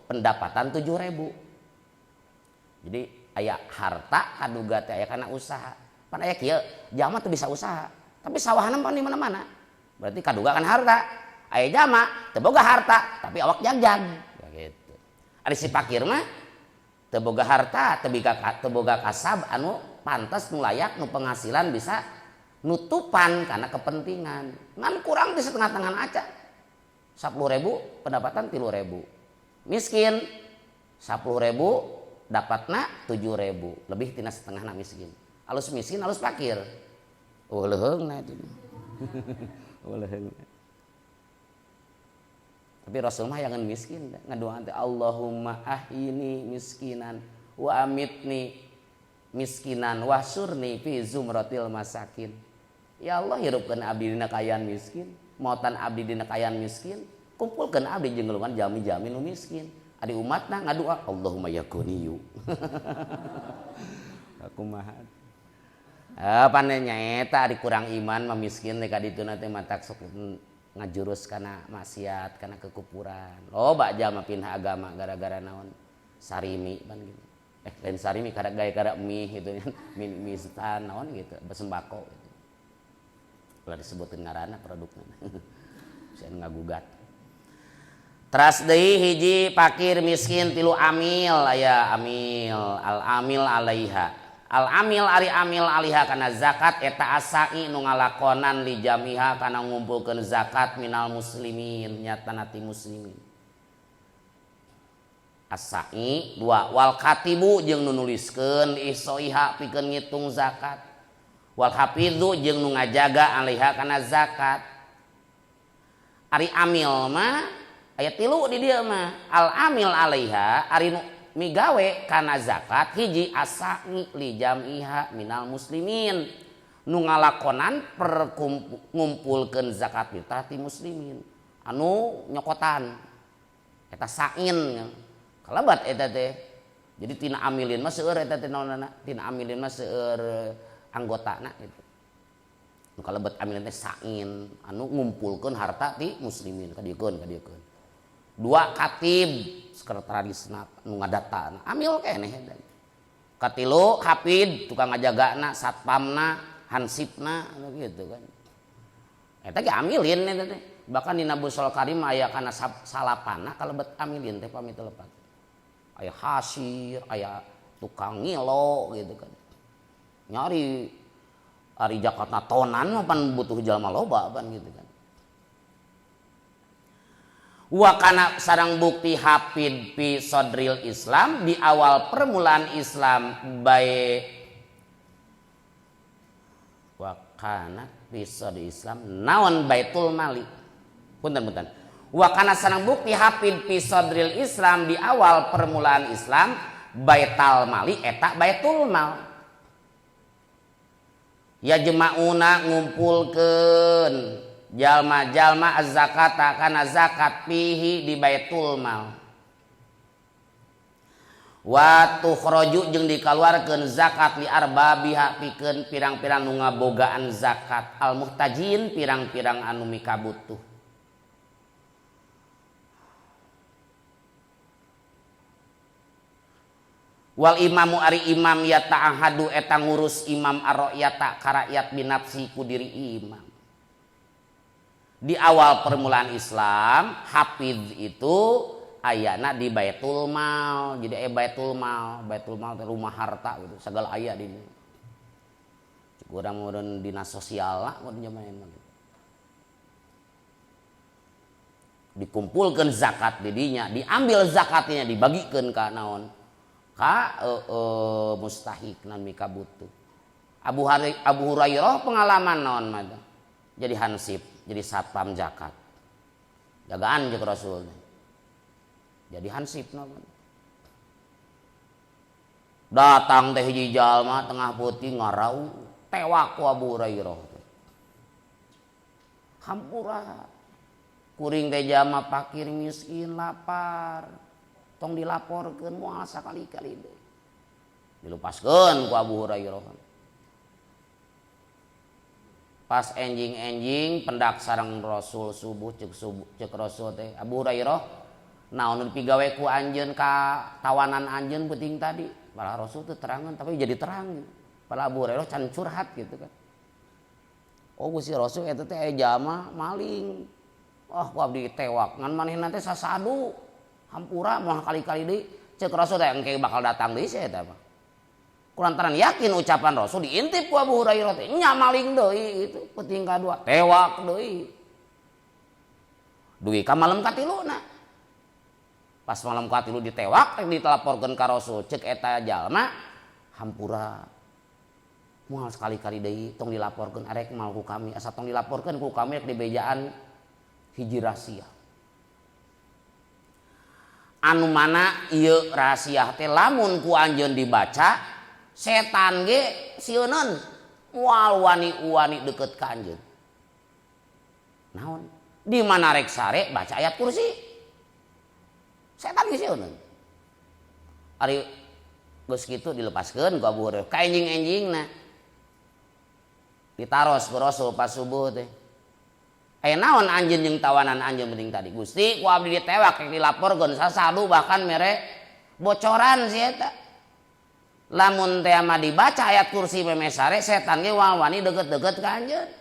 pendapatan 7.000. Jadi aya harta kaduga teh aya kana usaha pan aya kieu jalma teu bisa usaha tapi sawahna pan di mana-mana berarti kaduga kana harta. Aya jama teu boga harta tapi awak jagjag gitu. Ari si fakir mah teu boga harta, teu boga kasab anu pantas nu layak nu penghasilan bisa nutupan karena kepentingan. Ngan kurang di setengah tangan aja. 10.000 pendapatan 3.000. Miskin 10.000 Dapatna 7.000, lebih tina setengahna miskin. Alus miskin, alus fakir. Oh leuheungna itu. Oh leuheungna. Tapi Rasul mah jangan miskin, ngadoa teh Allahumma ahyini miskinan wa amitni miskinan wahsurni fi zumratil masakin. Ya Allah hirupkeun abdi dina kaayaan miskin, maotan abdi dina kaayaan miskin, kumpulkeun abdi jeung golongan jami-jami nu miskin. Adi umatna ngadua Allahumma ya ghaniyu. Kumaha? Pane nyaeta ari kurang iman mah miskin teh ka dituna teh matak sok ngajurus kana maksiat, kana kekufuran. Loba jalma pindah agama gara-gara naon? Sarimi pan gitu. Lain sarimi kada gae kada mie gitu kan. Mie instan naon gitu, sembako gitu. Ulah disebutkeun ngaranna produkna. Bisa ngagugat. Teras deui hiji fakir miskin tilu amil aya amil al amil alaiha. Al amil ari amil alaiha kana zakat eta asai nu ngalakonan li jamiha kana ngumpulkeun zakat minal muslimin nyatana ti muslimin. Asai dua wal katibu jeung nu nuliskeun ihsoiha pikeun ngitung zakat. Wal hafizu jeung nu ngajaga alaiha kana zakat. Ari amil mah aya tilu di dieu mah. Al amil alaiha ari nu migawe kana zakat hiji asai li jamiha minal muslimin nu ngalakonan ngumpulkeun zakat fitrah ti muslimin anu nyokotan eta sain kalabat eta teh. Jadi tina amilin mah seueur eta teh naonana, tina amilin mah seueur anggotana gitu. Nu kalebat amilin teh sain anu ngumpulkeun harta ti muslimin kadiekeun kadiekeun. Dua katib sekretarisna nu ngadata amil keneh eta. Katilu hafid tukang ngajagana satpamna hansipna gitu kan. Eta ge amilin eta teh. Bahkan dina Busol Karim aya kana salapana kalebet amilin teh pami teu lepat. Aya hasir, aya tukang ngilo gitu kan. Nyari ari Jakarta tonan mah pan butuh jalma loba pan gitu kan. Wa kana sarang bukti hafid fi sadril Islam di awal permulaan Islam bae wa kana fi sadril Islam naon baitul mali. Punten-punten. Wa kana sarang bukti hafid fi sadril Islam di awal permulaan Islam baital mali eta baitul mal. Ya jemauna ngumpulkeun jalma-jalma az-zakata kana zakat fihi di baitul mal. Wa tukhraju jeung dikaluarkeun zakat li arbabiha pikeun pirang-pirang nu ngabogaan zakat al muhtajin pirang-pirang anu mikabutuh. Wal imamu ari imam ya ta'ahadu eta ngurus imam ar-ra'yata ka rakyat binafsi ku diri imam. Di awal permulaan Islam, hafiz itu ayana di Baitul Mal. Jadi Baitul Mal, Baitul Mal teh rumah harta gitu, segala aya di dieu. Urang meureun dinas sosial lah mun zaman mah gitu. Dikumpulkeun zakat di dinya, diambil zakatnya dibagikeun ka naon? Ka mustahik nan mikabutuh. Abu Hurairah pengalaman naon mah teh? Jadi hansip, jadi satpam zakat. Jagaan jeung Rasul. Jadi hansip naon. Datang teh hiji jalma tengah peuting ngarau, tewak ku Abu Hurairah. Hampura. Kuring teh jalma fakir miskin lapar. Tong dilaporkeun moal sakali-kali deui. Dilupaskeun ku Abu Hurairah. Pas enjing-enjing pendak sareng Rasul subuh cek subuh cek Rasul teh Abu Hurairah naon nu dipigawe ku anjeun ka tawanan anjeun peuting tadi. Malah Rasul teh terangan tapi jadi terang. Padahal Abu Hurairah can curhat gitu kan. Oh Gusti Rasul eta teh aya jalma maling. Wah ku abdi tewak ngan manehna teh sasadu. Hampura moal kali-kali deui. Cek Rasul teh engke bakal datang deui sia eta mah. Kulantaran yakin ucapan Rasul diintip ku Abu Hurairah teh nya maling deui gitu. Peuting kadua tewak deui. Dugi ka malem katiluna. Pas malam katilu ditewak rek ditelaporkeun ka Rasul ceuk eta jalma hampura. Moal sekali-kali deui tong dilaporkeun arek mal ku kami asa tong dilaporkeun ku kami rek dibejaan hiji rahasia. Anu mana ieu rahasia teh lamun ku anjeun dibaca setan ge sieuneun moal wani-wani deukeut ka anjeun. Naon? Di mana rek sare baca ayat kursi. Setan ge sieuneun. Ari geus kitu dilepaskeun ku Abu Hurairah ka enjing-enjingna. Ditaros ku Rasul pas subuh teh. Aya naon anjeun jeung tawanan anjeun penting tadi. Gusti ku abdi ditewak rek dilaporkeun sasadu bahkan mere bocoran si eta. Lamun teh mah dibaca ayat kursi meme sare setan ge wani deukeut-deukeut ka anjeun.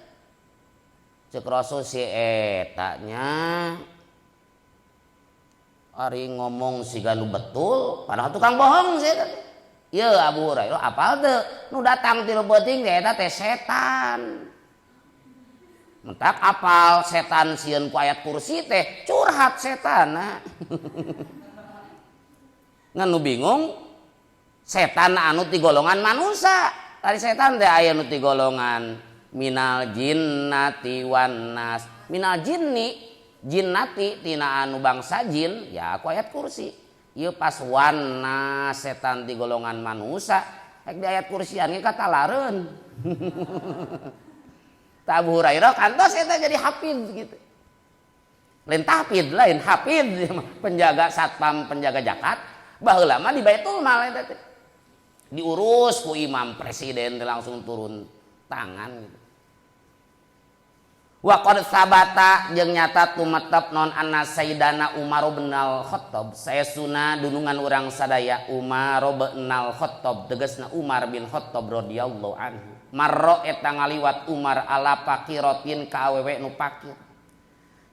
Ceuk Rasul si eta nya ari ngomong siga nu betul padahal tukang bohong si eta teh. Ieu Abu Hurairah apal teu nu datang tilu peuting teh eta teh setan. Mentak apal setan sieun ku ayat kursi teh curhat setanna. Ngan nu bingung setan anu ti golongan manusia. Tadi setan teh aya nu ti golongan minal jinnati wan nas. Minal jinni jinnati tina anu bangsa jin ya ku ayat kursi. Ieu pas wan nas setan ti golongan manusia rek di ayat kursian ge katalareun. Ta Abu Hurairah kantos eta jadi hafid gitu. Lain tahfid, lain hafid penjaga satpam, penjaga zakat. Baheula mah di Baitul Mal eta teh. Diurus ku imam presiden langsung turun tangan gitu. Wa qad sabata jeung nyata tumetep non anna Sayyidana Umar bin Al-Khattab saesuna dunungan urang sadaya Umar bin Al-Khattab tegasna Umar bin Khattab radhiyallahu anhu. Marro eta ngaliwat Umar ala pakirotin ka awewe nu pakir.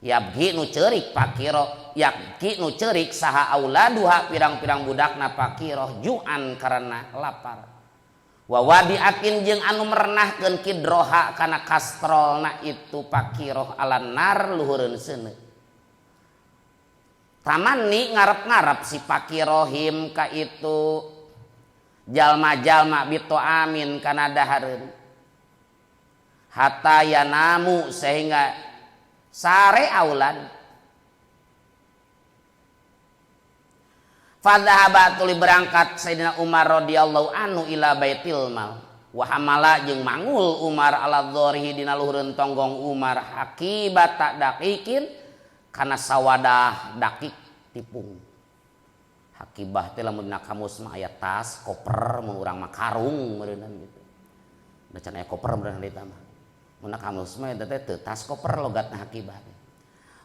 Yabgi nu ceurik pakiro, yabgi nu ceurik saha auladuha pirang-pirang budakna pakiroh juan karena lapar. Wa wadiatin jeung anu merenahkeun kidroha kana kastrolna itu pakiroh ala nar luhureun seuneu. Tamanni ngarep-ngarep si pakirohim ka itu jalma-jalma bito amin kana dahareun. Hatta yanamu sehingga sare aulad. Fadhahaba tuli berangkat Sayyidina Umar radhiyallahu anhu ila Baitil Mal. Wa hamala jeung mangul Umar ala dharihi dina luhureun tonggong Umar hakibata daqiqin kana sawadah dakik tipung. Hakibah teh lamun dina kamus mah aya tas, koper, mun urang mah karung meureunnan gitu. Da can aya koper meureun harita mah. Mun na kamus mah eta teh teu tas koper logatna hakibah teh.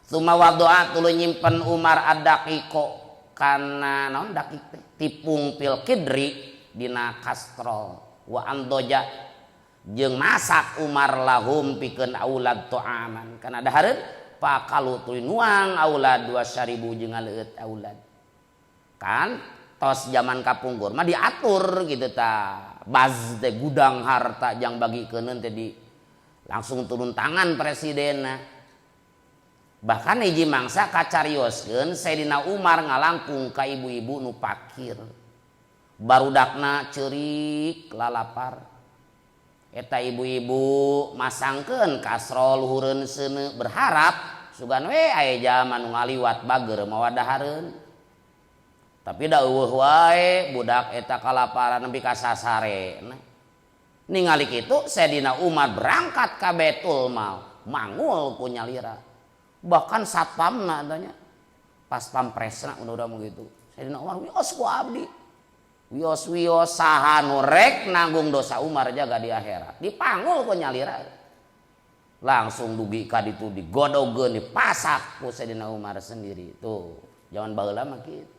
Tsumma wadoa tuluy nyimpen Umar ad-daqiqo kana naon dakik teh tipung pil kidri dina kastrol wa andoja jeung masak Umar lahum pikeun aulad ta'aman kana dahareun pakalu tuluy nuang aulad 2000 jeung ngaleueut aulad. Kan tos zaman kapungkur mah diatur gitu ta baz teh gudang harta jang bagikeun teh di langsung turun tangan presidenna. Bahkan hiji mangsa kacarioskeun Sayyidina Umar ngalangkung ka ibu-ibu nu pakir. Barudakna ceurik lalapar. Eta ibu-ibu masangkeun kasrol luhureun seuneu berharap sugan we aya jalma nu ngaliwat bager mawa dahareun. Tapi da eueuh wae budak eta kalaparan nepi ka sasare. Ningali kitu Sayyidina Umar berangkat ka Baitul Mal, mangul ku nyalira. Bahkan satpamna tanya pas pampresna udah begitu. Sayyidina Umar wios ku abdi. Wios-wios saha nu rek nanggung dosa Umar jaga di akhirat. Dipanggul ku nyalira. Langsung dugi ka ditu digodogeun dipasak ku Sayyidina Umar sendiri. Tuh, zaman baheula mah kitu.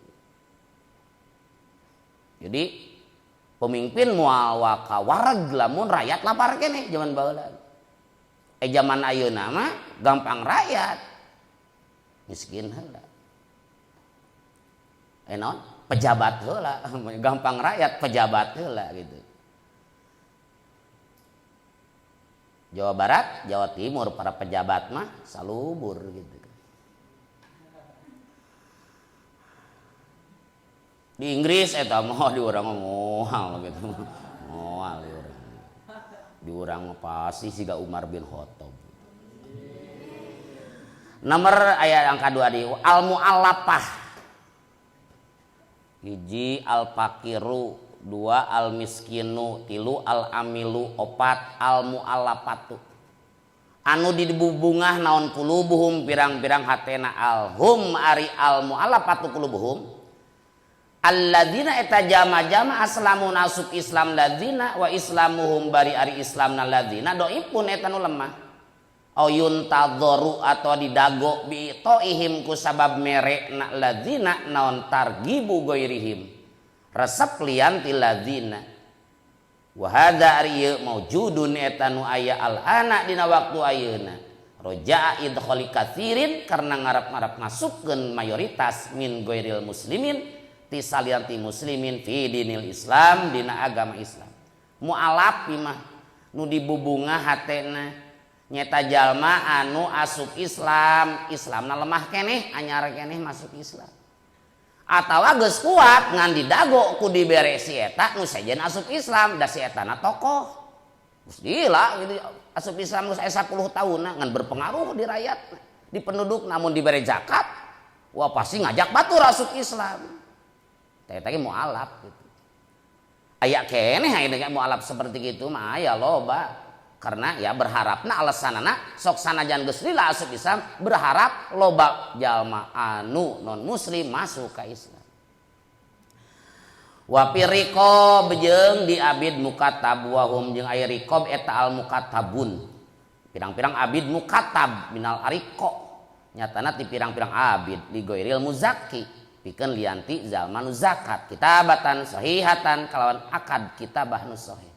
Jadi pemimpin moal waka wareg lamun rakyat lapar keneh zaman baheula. Zaman ayeuna mah gampang rakyat. Miskin heula. Naon? Pejabat heula, gampang rakyat pejabat heula gitu. Jawa Barat, Jawa Timur para pejabat mah salubur gitu. Di Inggris eta mah di urang mah moal gitu. Moal di urang. Di urang mah pasti siga Umar bin Khattab. Nomor aya angka 2 di al muallafah. Hiji al faqiru, 2 al miskinu, 3 al amilu, 4 al muallafatu. Anu dibubungah naon kulubuhum pirang-pirang hatena alhum ari al muallafatu kulubuhum. Alladzina eta jama-jama aslamu nasub Islam ladzina wa islamuhum bari ari Islamna ladzina doipun eta nu lemah. Oyun tadzoru atau didago bi toihim ku sabab mere na ladzina naon targibu goirihim resep lian ti ladzina. Wa hadza ari ieu maujudun eta nu aya al-ana dina waktu ayeuna rojaa idkhali katsirin karena ngarap-ngarap masukkeun mayoritas min goiril muslimin ti salian ti muslimin fi dinil Islam dina agama Islam. Mualaf mah nu dibubunga hatena nyeta jalma anu asup Islam, Islamna lemah keneh, anyar keneh masuk Islam. Atawa geus kuat ngan didago ku dibere si eta nu sejen asup Islam, da si etana tokoh. Geus gila gitu asup Islam geus aya 10 tahunna ngan berpengaruh di rakyat, di penduduk, namun dibere zakat, wah pasti ngajak batur asup Islam. Teh teh mualaf gitu. Aya keneh aya mualaf seperti gitu mah aya loba. Karena ya berharapna alasanana sok sanajan geus lila asup Islam berharap loba jalma anu non muslim masuk ka Islam. Wa fi riqab jeung di abid mukatab wa hum jeung aya riqab eta al mukatabun. Pirang-pirang abid mukatab minal ariqo. Nyatana ti pirang-pirang abid li goiril muzakki pikeun lianti jalma nu zakat kitabatan sahihatan kalawan akad kitabah nu sahih.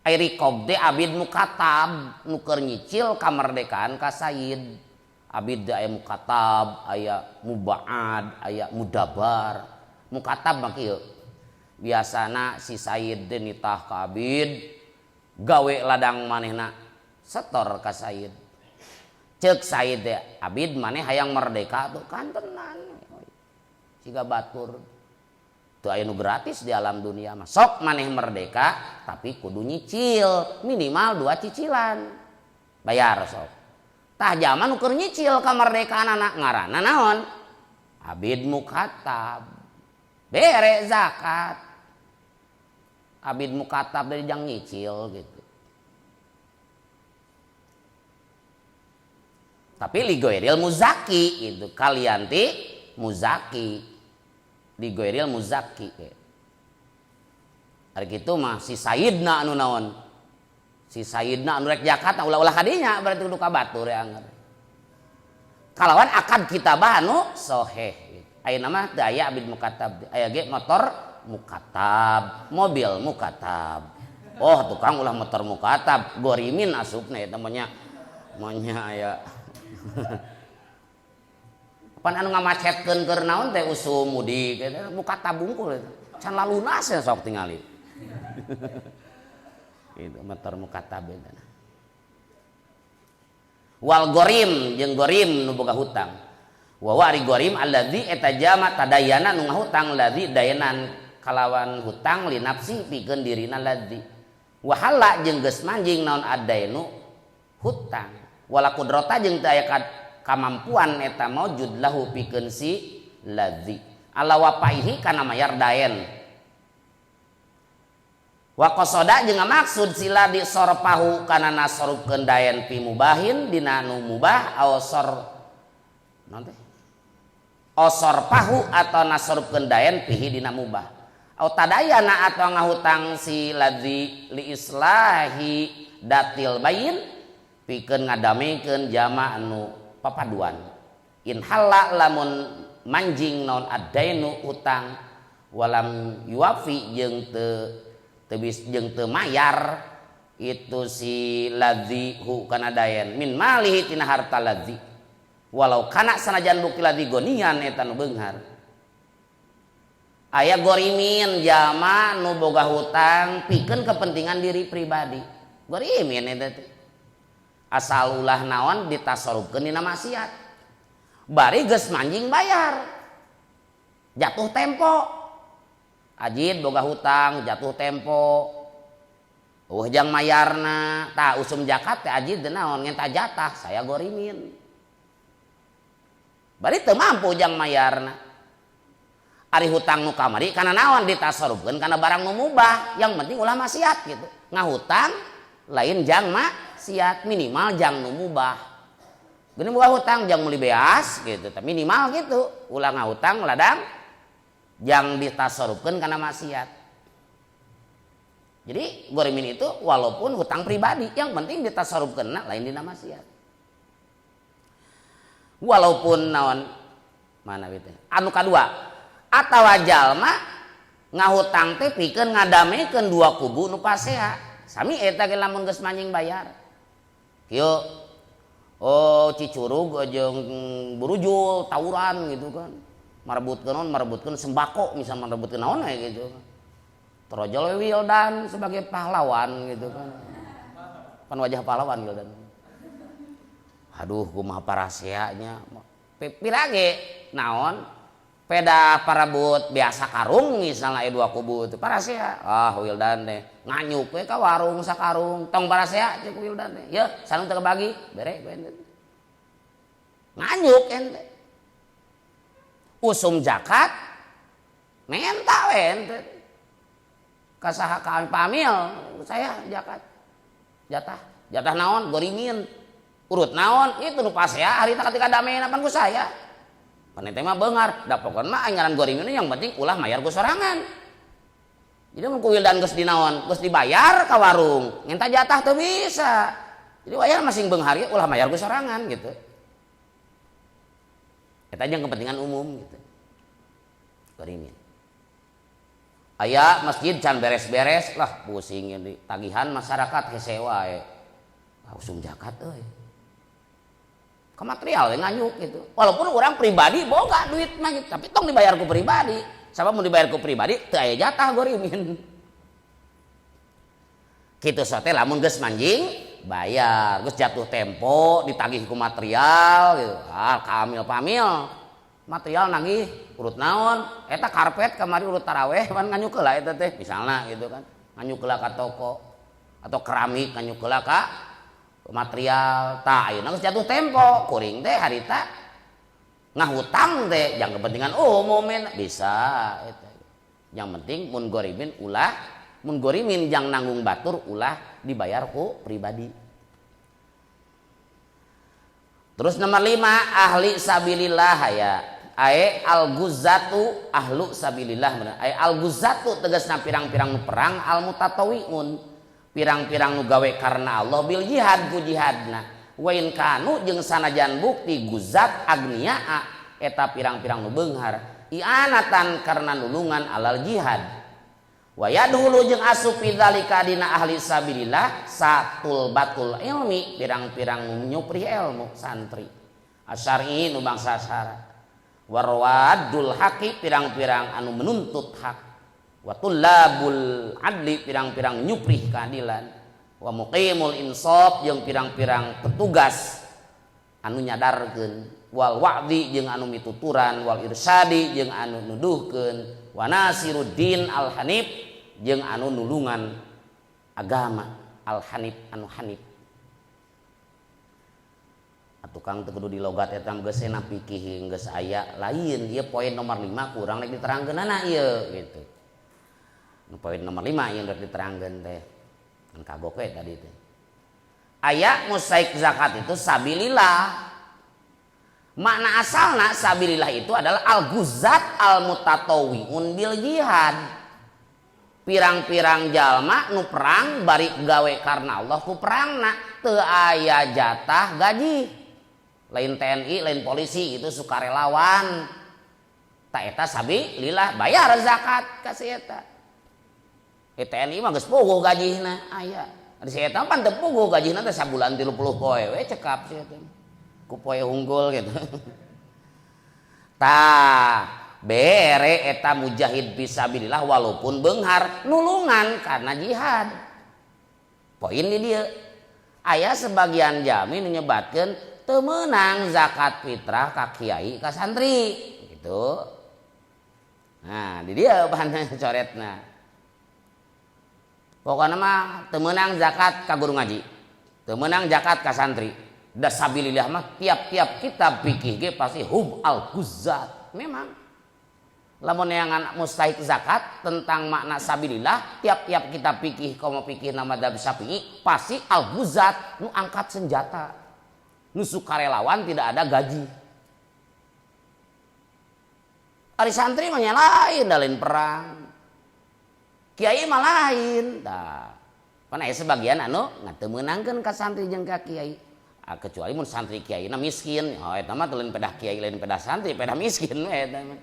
Ai riqab teh abid mukatab nu keur nyicil kamerdekaan ka sayyid. Abid teh aya mukatab, aya mubaad, aya mudabar. Mukatab mah kieu. Biasana si sayyid teh nitah ka abid gawe ladang manehna setor ka sayyid. Ceuk sayyid teh abid maneh hayang merdeka tuh kantenan. Siga batur. Teu aya nu gratis di alam dunia mah. Sok maneh merdeka tapi kudu nyicil minimal 2 cicilan. Bayar sok. Tah zaman nu keur nyicil kamerdekaan anak ngaranna naon? Abid mukatab. Bere zakat. Abid mukatab dari jang nyicil gitu. Tapi ligoiril muzaki itu kalianti muzaki. Ligoiril muzaki. Ari kitu mah si Sayyidna anu naon? Si Sayyidna anu rek zakat ulah-ulah kadinya berarti kudu ka batur ya anggar. Kalawan akad kitabah anu sahih. Ayeuna mah teu aya abid mukatab. Aya ge motor mukatab, mobil mukatab. Oh, tukang ulah motor mukatab, gorimin asupna eta mah nya. Mah aya. Pan anu ngamacetkeun keur naon teh usum mudik eta mukatab bungkul eta. Can lalunas ya sok tingali. Itu motor mukatab eta. Wal gorim jeung gorim nu boga hutang. Wa wari gorim alladzi eta jama tadayana nu ngahutang ladzi dayanan kalawan hutang li nafsi pikeun dirina ladzi. Wa hala jeung geus manjing naon adainu hutang. Wala kudrata jeung teu aya kamampuan eta maujud lahu pikeun si ladzi. Ala wapaihi kana mayar daen. Wa qasada jeung ngamaksud si ladzi sorpahu kana nasorupkeun daen pi mubahin dina nu mubah aw sor naon teh? Osorpahu atau nasorupkeun daen pihi dina mubah. Aw tadayana atau ngahutang si ladzi li islahi datil bayin pikeun ngadamekeun jama anu papaduan. In halla lamun manjing naon adainu hutang walam yuafi jeung teu teu jeung teu mayar itu si ladzi hu kana daen min malihi tina harta ladzi. Walau kana sanajan bukti ladzi gonian eta nu beunghar. Aya gorimin jama nu boga hutang pikeun kepentingan diri pribadi. Gorimin eta teh. Asal ulah naon ditasarufkeun dina maksiat. Bari geus manjing bayar. Jatuh tempo. Ajid boga hutang jatuh tempo. Eueuh jang mayarna, tah usum zakat teh ajid teh naon ngenta jatah saya gorimin. Bari teu mampu jang mayarna. Ari hutang nu kamari kana naon ditasarufkeun kana barang nu mubah, yang penting ulah maksiat gitu. Ngahutang lain jang maksiat, minimal jang nu mubah. Geuning boga hutang jang meuli beas gitu, tapi minimal gitu. Ulah ngahutang ladang jang ditasarufkeun kana maksiat. Jadi gorimin itu walaupun hutang pribadi, yang penting ditasarufkeun lain dina maksiat. Walaupun naon mana gitu. Anu kadua, atawa jalma ngahutang teh pikeun ngadamekeun dua kubu nu pasea. Sami eta ge lamun geus manjing bayar. Kieu oh Cicurug jeung Burujul tawuran gitu kan. Marebutkeun naon, marebutkeun sembako misalnya marebutkeun naon we gitu. Torojol we Wildan sebagai pahlawan gitu kan. Pan wajah pahlawan Wildan. Aduh kumaha parasea nya. Pira ge naon peda parebut biasa karung misalnya aya dua kubu itu parasea. Ah Wildan teh nganyuk we ka warung sakarung tong parasea cek Wildan teh. Yeuh sareng teu kebagi bere we ente. Nganyuk ente. Usum zakat menta we ente. Ka saha ka pamil saya zakat. Jatah, jatah naon gorimin. Urut naon itu nu pasea harita ketika damai pan ku saya. Pan eta mah beungar, da pokona mah ngaran gorimin yang penting ulah mayar ku sorangan. Jadi mun ku Wildan geus dinaon, geus dibayar ka warung, ngenta jatah teu bisa. Jadi wayah masing beunghar ge ulah mayar ku sorangan gitu. Eta jeung kepentingan umum gitu. Gorimin. Aya masjid can beres-beres lah pusing ini tagihan masyarakat hese wae. Usum zakat euy. Ke material we nganyuk gitu. Walaupun orang pribadi boga duit mah gitu, tapi tong dibayar ku pribadi. Sabab mun dibayar ku pribadi teu aya jatah gorimin. Kitu sote lamun geus manjing bayar, geus jatuh tempo ditagih ku material gitu. Ah kamil pamil. Material nagih urut naon eta karpet kamari urut taraweh pan nganyuk heula eta teh misalna gitu kan. Nganyuk heula ka toko atau keramik nganyuk heula ka material. Tah ayeuna geus jatuh tempo kuring teh harita ngahutang teh jang kepentingan umum bisa eta. Yang penting mun gorimin ulah, mun gorimin jang nanggung batur ulah dibayar ku pribadi. Terus nomor 5 ahli sabilillah ya. Ae al-guzatu ahlu sabilillah bener. Ae al-guzatu tegasna pirang-pirang perang al-mutatawiun. Pirang-pirang nu gawe karena Allah bil jihad ku jihadna. Wa in kanu jeung sanajan bukti guzat agniaa eta pirang-pirang nu beunghar i'anatan karena nulungan alal jihad. Wa yadhulu jeung asup fi dzalika dina ahli sabilillah satul batul ilmi pirang-pirang nyupri ilmu santri asyari nu bangsa syara warwadul haqi pirang-pirang anu menuntut hak wa tullabul adli pirang-pirang nyupri keadilan wa muqimul insaf jeung pirang-pirang petugas anu nyadarkeun wal wa'di jeung anu mituturan wal irsyadi jeung anu nuduhkeun wa nasiruddin al hanif jeung anu nulungan agama al hanif anu hanif. Tukang teu kudu dilogat eta geus cenah fikih geus aya lain ieu poin nomor 5 kurang rek diterangkeunana ieu gitu. Nu poin nomor 5 ieu rek diterangkeun teh. Kan kagok we tadi teh. Aya musaik zakat itu sabilillah. Makna asalna sabilillah itu adalah al-guzat al-mutatawiun bil jihad. Pirang-pirang jalma nu perang bari gawe karena Allah ku perangna teu aya jatah gaji. Lain TNI, lain polisi itu sukarelawan. Ta eta sabilillah bayar zakat ka si eta. TNI mah geus puguh gajihna aya. Ari si eta pan teu puguh gajihna teh sabulan 30 poe we cekap si eta. Ku poe unggul gitu. Tah bere eta mujahid fisabilillah walaupun beunghar nulungan karena jihad. Poin di dieu. Aya sebagian jami nyebatkeun teu meunang zakat fitrah ka kiai ka santri gitu. Nah, di dia bahanna coretna. Pokokna mah teu meunang zakat ka guru ngaji. Teu meunang zakat ka santri. Da sabilillah mah tiap-tiap kitab fikih ge pasti hum al-guzzat. Memang lamun neangan mustahik zakat tentang makna sabilillah, tiap-tiap kitab fikih komo fikih nama madzhab Syafi'i pasti al-guzzat nu angkat senjata. Nu sukarelawan tidak ada gaji. Ari santri mah nya lain, da lain perang. Kiai mah lain. Tah. Pan aya sebagian anu teu meunangkeun ka santri jeung ka kiai. Ah, kecuali mun santri kiai na miskin, oh eta mah lain pedah kiai, lain pedah santri, pedah miskin we eta mah.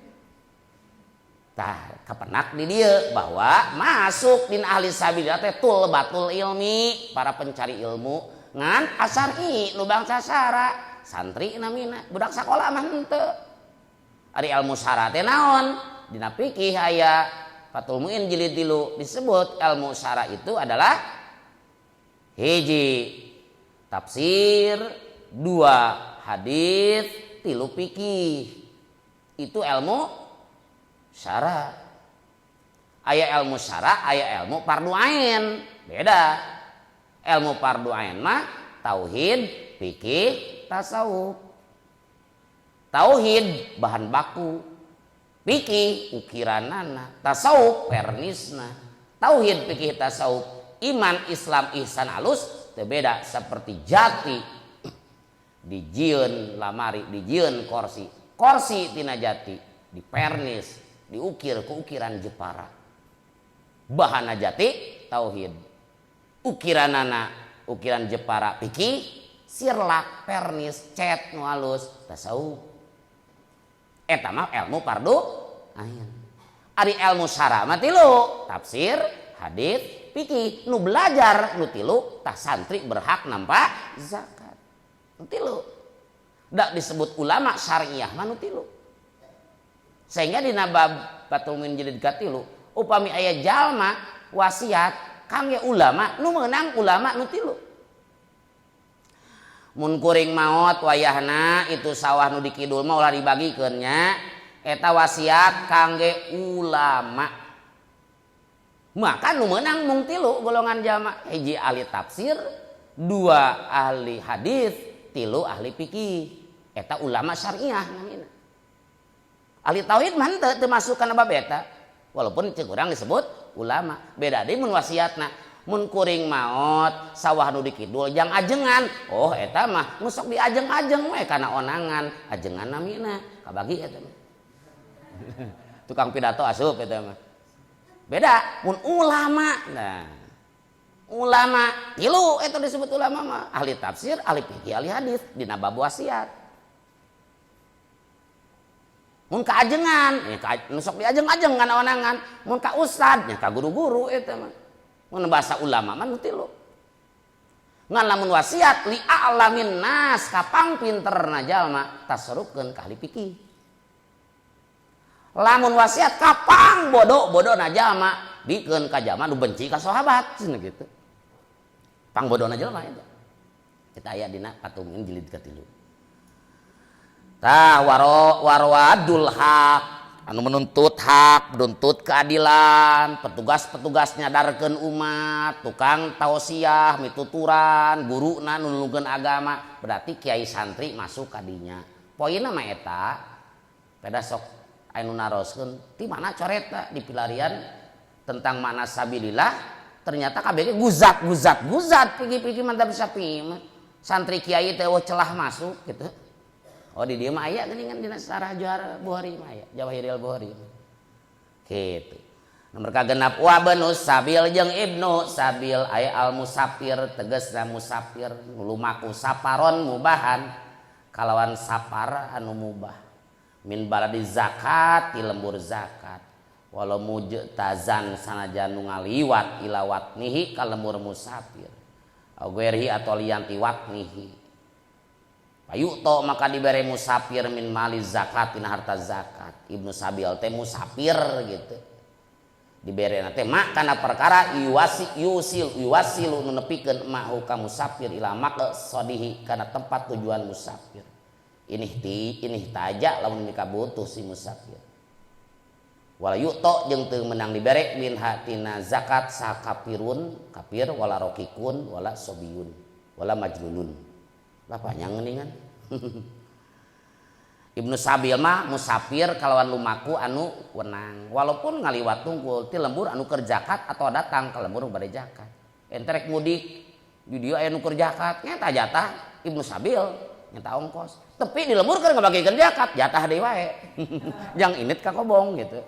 Tah, kapenak di dieu bahwa masuk dina ahli sabilillah teh tulbatul ilmi, para pencari ilmu ngan asari nu bangsa sara, santri namina, budak sakola mah henteu. Ari ilmu syara teh naon? Dina fikih aya Fathul Muin jilid 3 disebut ilmu syara itu adalah hiji tafsir, 2 hadis, 3 fikih. Itu ilmu syara. Aya ilmu syara, aya ilmu fardu ain. Beda. Ilmu fardu ain mah tauhid, fikih, tasawuf. Tauhid bahan baku, fikih ukiranana, tasawuf pernisna. Tauhid, fikih, tasawuf, iman, Islam, ihsan, alus teu beda seperti jati dijieun lamari, dijieun korsi, korsi tina jati dipernis, diukir ke ukiran Jepara. Bahana jati tauhid, ukiranana ukiran Jepara fikih, sirlak, pernis, cet nu alus tasawuf. Eta mah ilmu fardu ain. Ari ilmu syara mah tilu, tafsir, hadis, fikih. Nu belajar nu tilu tah santri berhak nampa zakat. Nu tilu. Dak disebut ulama syariah mah nu tilu. Sehingga dina bab Fathul Muin jilid katilu, upami aya jalma wasiat kangge ulama nu meunang ulama nu tilu. Mun kuring maot wayahna itu sawah nu di kidul mah ulah dibagikeun nya, eta wasiat kangge ulama. Maka nu meunang mung tilu golongan jalma, hiji ahli tafsir, 2 ahli hadis, 3 ahli fikih. Eta ulama syariah namina. Ahli tauhid mah henteu teu masuk kana bab eta. Walaupun cek urang disebut ulama. Beda deui mun wasiatna. Mun kuring maot sawah nu di kidul jang ajengan. Oh eta mah nu sok diajeng-ajeng we kana onangan, ajengan namina kabagi eta mah. Tukang pidato asup eta mah. Beda mun ulama. Nah, ulama tilu eta disebut ulama mah, ahli tafsir, ahli fikih, ahli hadis dina bab wasiat. Mun ka ajengan, ya ka, nu sok diajeng-ajeng kana onangan. Mun ka ustad, ya ka guru-guru eta mah. Mun bahasa ulama mah nu tilu. Ngan lamun wasiat li a'lamin nas kapang pinterna jalma tasarrufkeun ka ahli fikih. Lamun wasiat kapang bodoh-bodohna jalma bikeun ka jalma nu benci ka sahabat cenah gitu. Pang bodohna jalma eta. Kita aya dina Fathul Muin jilid katilu. Tah warwadul hak anu menuntut hak, menuntut keadilan, petugas-petugas nyadarkeun umat, tukang tausiah, mituturan, guruna nulungkeun agama, berarti kiai santri masuk kadinya. Poinna mah eta, pada sok anu naroskeun ti mana coreta di pilarian tentang makna sabilillah, ternyata kabeh guzat guzat guzat pigi-pigi mantap sapi mah. Santri kiai teh eueuh celah masuk gitu. Oh di dieu mah aya geuningan dina sarah Johar Bukhari mah aya, Jawahiril Bukhari. Gitu. Nomor kagenap wa benus sabil jeung ibnu sabil aya al musafir tegasna musafir lumaku saparon mubahan kalawan sapar anu mubah min baladi zakat ti lembur zakat walau mujtazan sanajan nu ngaliwat ila watnihi ka lembur musafir au ghairihi atau lian ti watnihi payuto maka dibere musafir min mali zakat tina harta zakat. Ibnu sabil teh musafir gitu dibere teh mak kana perkara yuwasi yusil yuwasilu nu nepikeun mahu ka musafir ila maqsadihi kana tempat tujuan musafir. Ini ti ini taja lamun mika butuh si musafir. Wala yu'to jeung teu meunang dibere min hatina zakat sakafirun kafir wala rokikun wala sobiyun wala majnunun. Lah panjang geuningan. Ibnu Sabil mah musafir kalawan lumaku anu wenang walaupun ngaliwat tungkul ti lembur anu keur zakat atau datang ka lembur bade zakat. Ente rek mudik di dieu aya nu keur zakat nyata jatah Ibnu Sabil nyata ongkos. Tapi di lembur keur ngabagikeun zakat jatah deui wae. Jang init ka kobong gitu.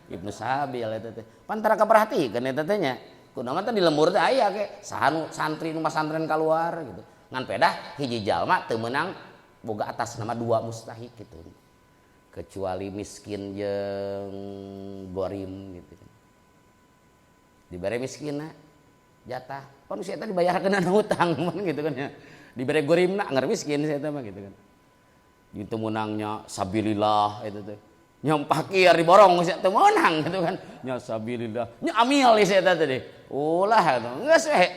Ibnu Sabil eta teh. Pan tara kaperhatikeun eta teh nya. Kunaon teh di lembur teh aya ge saha nu santri nu masantren kaluar gitu. Ngan pedah hiji jalma teu meunang boga atas nama dua mustahik gitu. Kecuali miskin jeung gorim gitu kan. Dibere miskinna jatah. Pan si eta dibayarkeun anu hutang mun gitu kan ya. Dibere gorimna anger miskin si eta mah gitu kan. Jeung teu meunangnya sabilillah eta teh. Nya fakir diborong si teu meunang gitu kan. Nya sabilillah. Nya amil si eta teh deh. Ulah atuh. Geus we.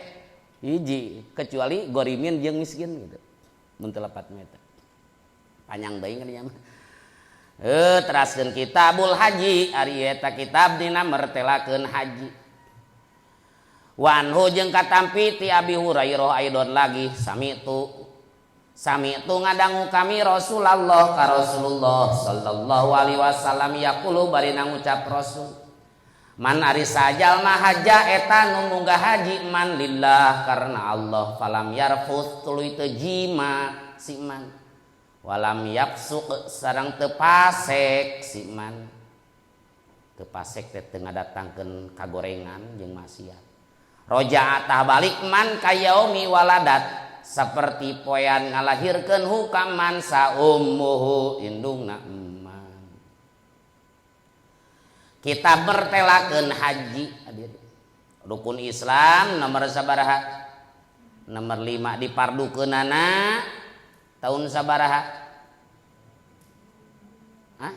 Hiji kecuali gorimin jeung miskin gitu. Mun teu lepat mah eta. Panjang deui kan ieu mah. Teraskeun kitabul haji ari eta kitab dina mertelakeun haji. Wa anhu jeung katampi ti Abi Hurairah aidon lagi samitu ngadangu kami Rasulullah ka Rasulullah sallallahu alaihi wasallam yaqulu bari ngucap Rasul man ari sajalma haja eta nu munggah haji man lillah karena Allah falam yarfus tuluy teu jima si man walam yafsuq sareng teu pasek si man teu pasek teh teu ngadatangkeun kagorengan jeung maksiat roja tah balik man kayaumi waladat seperti poean ngalahirkeun hukaman sa ummuhu indungna eman. Kita bertelakeun haji hadir. Rukun Islam nomor sabaraha? Nomor 5 dipardukeunana tahun sabaraha? Hah?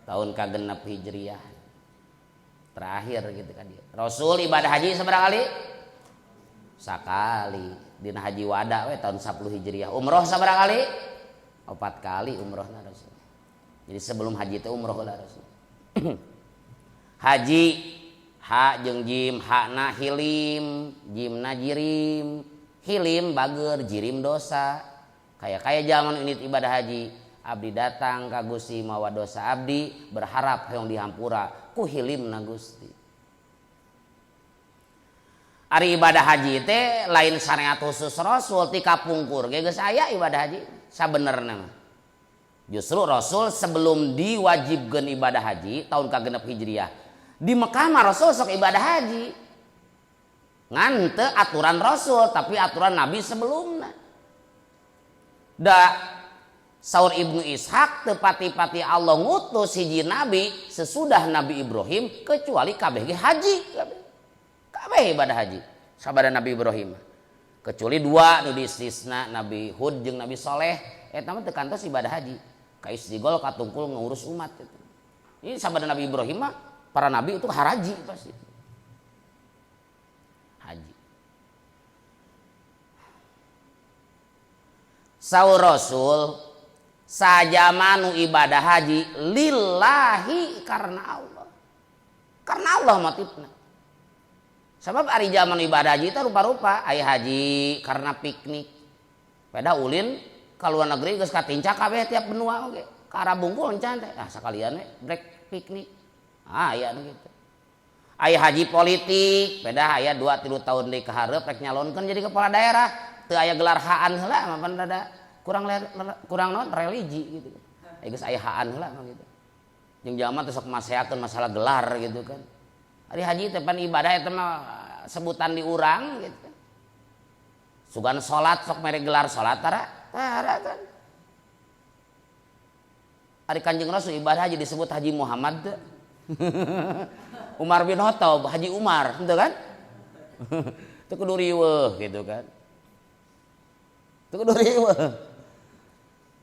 Tahun kagenep Hijriah. Terakhir gitu kan dia. Rasul ibadah haji sabaraha kali? Sakali. Dina haji wada we tahun 10 Hijriah. Umroh sabaraha kali? 4 kali umrohna Rasul. Jadi sebelum haji teh umroh lah Rasul. Haji ha jeung jim, hakna hilim, jimna jirim. Hilim bager, jirim dosa. Kayak zaman ini ibadah haji, abdi datang ka Gusti mawa dosa abdi, berharap hoyong dihampura ku hilimna Gusti. Ari ibadah haji teh lain syariat khusus Rasul ti kapungkur ge geus aya ibadah haji sabenerna mah. Justru Rasul sebelum diwajibkeun ibadah haji tahun kagenep Hijriah di Mekah mah Rasul sok ibadah haji. Ngan teu aturan Rasul tapi aturan Nabi sebelumna. Da saur Ibnu Ishaq teu pati-pati Allah ngutus hiji nabi sesudah Nabi Ibrahim kecuali kabeh ge haji kabeh. Kabeh ibadah haji sabada Nabi Ibrahim. Kecuali dua nu diistisna Nabi Hud jeung Nabi Soleh eta mah teu kantos ibadah haji. Ka istigol katungkul ngurus umat gitu. Ini sabada Nabi Ibrahim mah para nabi itu haraji pasti. Haji. Saur Rasul sajamanu ibadah haji lillahi karena Allah. Karena Allah motifna. Sebab ari zaman ibadah haji itu rupa-rupa, aya haji karena piknik. Pada ulin ka luar negeri geus katinca kabeh tiap benua oge. Ka Arab bungkul encan teh. Ah sakalian we break piknik. Ah aya nu kitu. Aya haji politik, beda aya 2-3 tahun deui ka hareup rek nyalonkeun jadi kepala daerah. Teu aya gelar haan heula mah pan rada kurang naon religi gitu. Aya geus aya haan heula mah gitu. Jeung jalma teh sok maseakeun masalah gelar gitu kan. Ari haji teh pan ibadah eta mah sebutan di urang gitu. Sugan salat sok mere gelar salat tara tara kan. Ari Kanjeng Rasul ibadah haji disebut Haji Muhammad teu. Umar bin Khattab, Haji Umar, henteu kan? Teu kudu riweuh gitu kan. Teu kudu riweuh.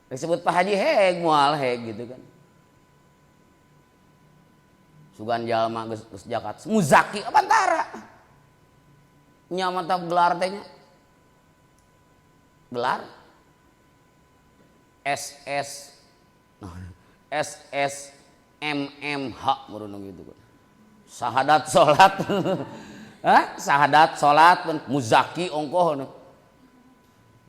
Disebut Pak Haji heg moal heg gitu kan. Sugan jalma geus zakat muzaki abantara. Nya mah gelar teh nya. Gelar SS SS MMH meureun gitu kan. Sahadat salat. Hah? Sahadat salat muzaki ongkoh.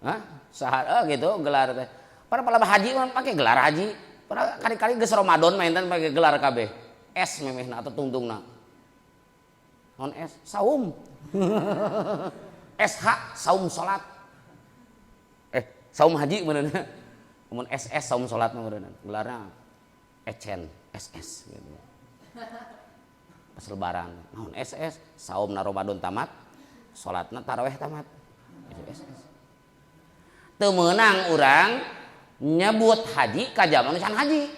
Hah? Sahadat gitu gelar teh. Para palabah haji mah pake gelar haji. Para kali-kali geus Ramadan mah enten pake gelar kabeh. S memehna atau tungtungna. Non S saum. SH saum salat. Saum haji beneran. Mun SS saum salat mah beneran. Gelarna Ecen SS gitu. Pas lebaran, naon SS saumna Ramadan tamat, salatna tarawih tamat. Itu SS. Teu meunang urang nyebut haji ka jalma nu can haji.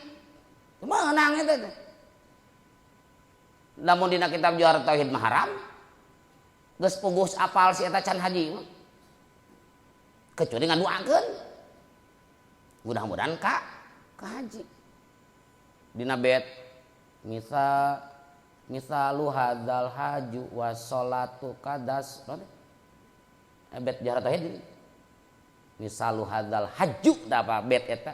Teu meunang eta teh. Lamun dina kitab Jauhar Tauhid mah haram. Geus puguh apal si eta can haji mah. Kecuali ngaduakeun. Mudah-mudahan ka haji. Dina bet misal misalu hadzal haju wassolatu kadas. Bet Jauhar Tauhid ini. Misalu hadzal haju da apa bet eta.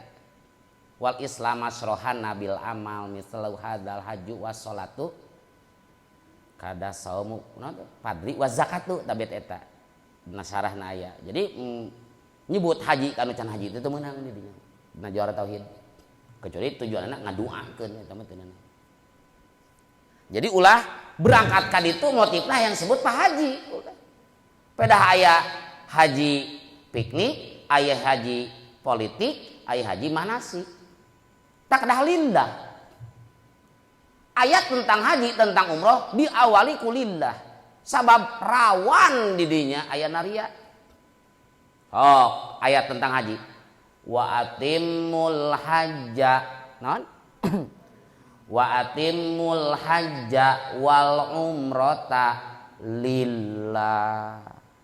Wal islam asrohan nabil amal misalu hadzal haju wassolatu kada saumu fadli wa zakatu da bet eta. Dina syarahna aya. Jadi nyebut haji kanu can haji itu teu meunang di dinya. Dina Jauhar Tauhid. Kecuali tujuanna ngaduakeun eta mah teu meunang. Jadi ulah berangkat ka ditu motifna yang sebut Pak Haji. Pedah aya haji piknik, aya haji politik, aya haji manasik. Tak dah lillah. Ayat tentang haji, tentang umroh diawali ku lillah. Sabab rawan didinya aya naria. Oh, ayat tentang haji. Wa atimmul hajja. Naon? Wa atimmul hajja wal umrata lillah.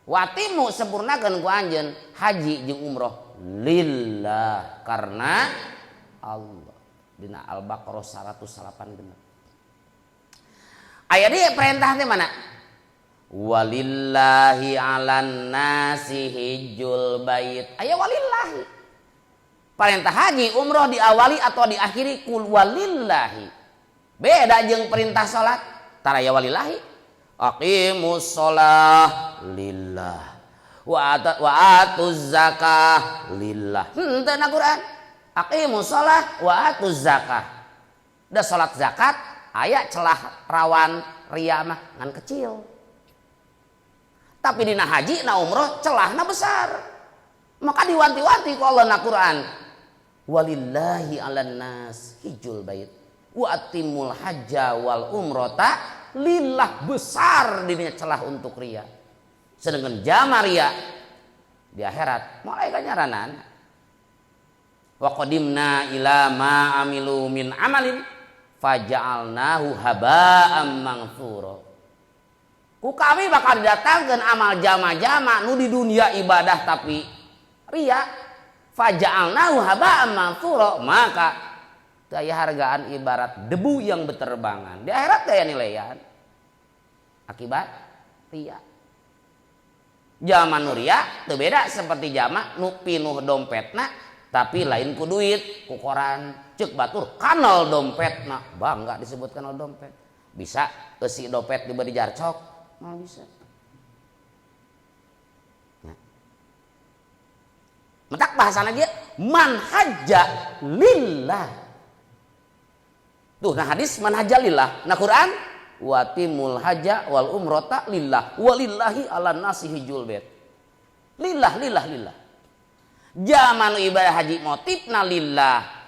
Wa atimmu sempurnakeun ku anjeun haji jeung umroh lillah karena Allah. Dina Al-Baqarah 108. Aya di perintah teh mana? Walillahi 'alan nasi hijjul bait. Aya walillahi. Perintah haji umroh diawali atau diakhiri kul walillahi. Beda jeung perintah salat, taraya walillahi. Aqimus shalah lillah. Wa atuz zakah lillah. Henteu na Quran. Aqimus shalah wa atuz zakah. Da salat zakat aya celah rawan ria mah ngan kecil. Tapi dina haji na umroh celahna besar. Maka diwanti-wanti ku Allah na Quran. Walillahi 'alan nas hijjul bait wa atimul hajja wal umrata lillah. Besar dirinya celah untuk ria. Sedangkan jama ria di akhirat malaikat nyaranan wa qadimna ila ma amilu min amalin faja'alnahu haba'am manthura. Ku kami bakal didatangkeun amal jama-jama nu di dunia ibadah tapi ria, faja'alnahu haba'am manthura, maka daya hargaan ibarat debu yang berterbangan. Di akhirat daya nilaian akibat ria. Jama nu ria teu beda seperti jama nu pinuh dompetna tapi lain ku duit, ku koran. Ceuk batur kanal dompetna, bangga disebut kanal dompet. Bisa eusi dompet diberi jarcok, mau bisa. Nah. Mentak bahasana dia man hajja lillah. Tuh nah hadis man hajja lillah, nah Quran watimul hajja wal umrata lillah walillahi ala nasi hijjul bait. Lillah lillah lillah. Zaman ibadah haji motifna lillah.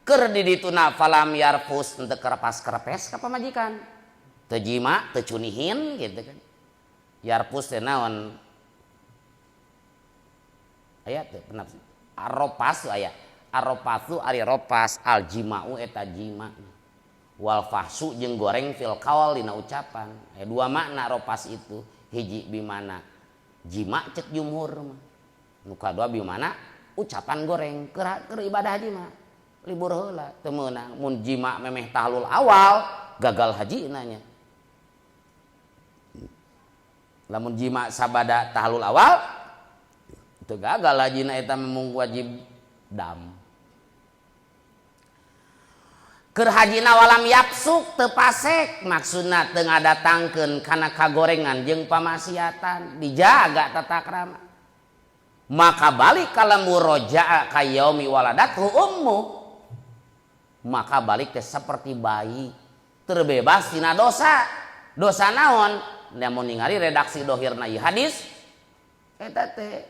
Keur di dituna falam yarfus teu kerepas-kerepes ka pamajikan. Teu jima, teu cunihin gitu kan. Yarfus teh naon? Aya teu pernah arropas aya. Arropasu ari ropas aljima'u eta jima. Wal fahsu jeung goreng fil qaul dina ucapan. Aya dua makna ropas itu. Hiji bimana jima cek jumhur mah. Nu kadua bimana ucapan goreng keur ibadah haji mah. Libur heula teu meunang mun jima memeh tahlul awal gagal haji nanya. Lamun jima sabada tahlul awal teu gagal hajina eta mung wajib dam. Keur hajina walam yapsuk teu pasek, maksudna teu ngadatangkeun kana kagorengan jeung pamaksiatan, dijaga tata krama. Maka balik ka lembur roja'a ka yaumi waladathu ummu. Maka balik teh seperti bayi, terbebas tina dosa. Dosa naon? Lamun ningali redaksi dohirna ieu hadis eta teh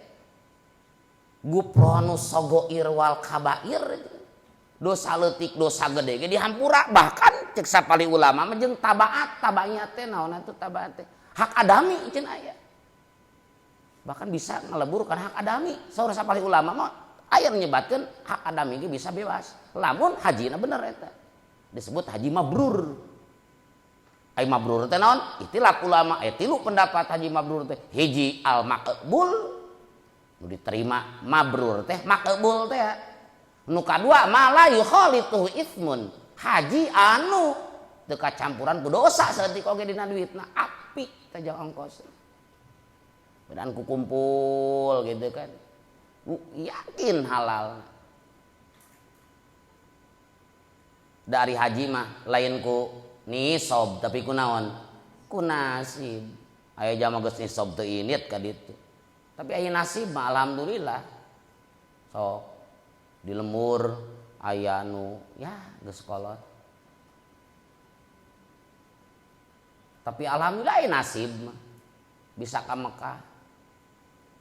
gupronu sogoir wal kabair. Dosa leutik, dosa gede ge dihampura, bahkan cek sapali ulama mah jeung tabaat, tabanya teh naon atuh tabaat teh? Hak adami cenah aya. Bahkan bisa ngeleburkan hak adami. Saur sapali ulama mah aya nyebatkeun hak adami ge bisa bebas. Lamun hajina bener eta. Disebut haji mabrur. Ai mabrur teh naon? Ikhtilaf ulama aya tilu pendapat haji mabrur teh. Hiji al maqbul, nu diterima mabrur teh maqbul teh. Nu kadua mala yukhalituhu itsmun, haji anu teu kacampuran ku dosa saeutik oge dina duitna apik teh jang ongkos. Bedaan ku kumpul gitu kan. Yakin halal. Dari haji mah lain ku nisob tapi ku naon? Ku nasib. Aya jama geus nisob teu init ka ditu. Tapi aya nasib mah alhamdulillah. Sok di lembur aya nu ya geus kolot. Tapi alhamdulillah aya nasib mah. Bisa ka Mekah.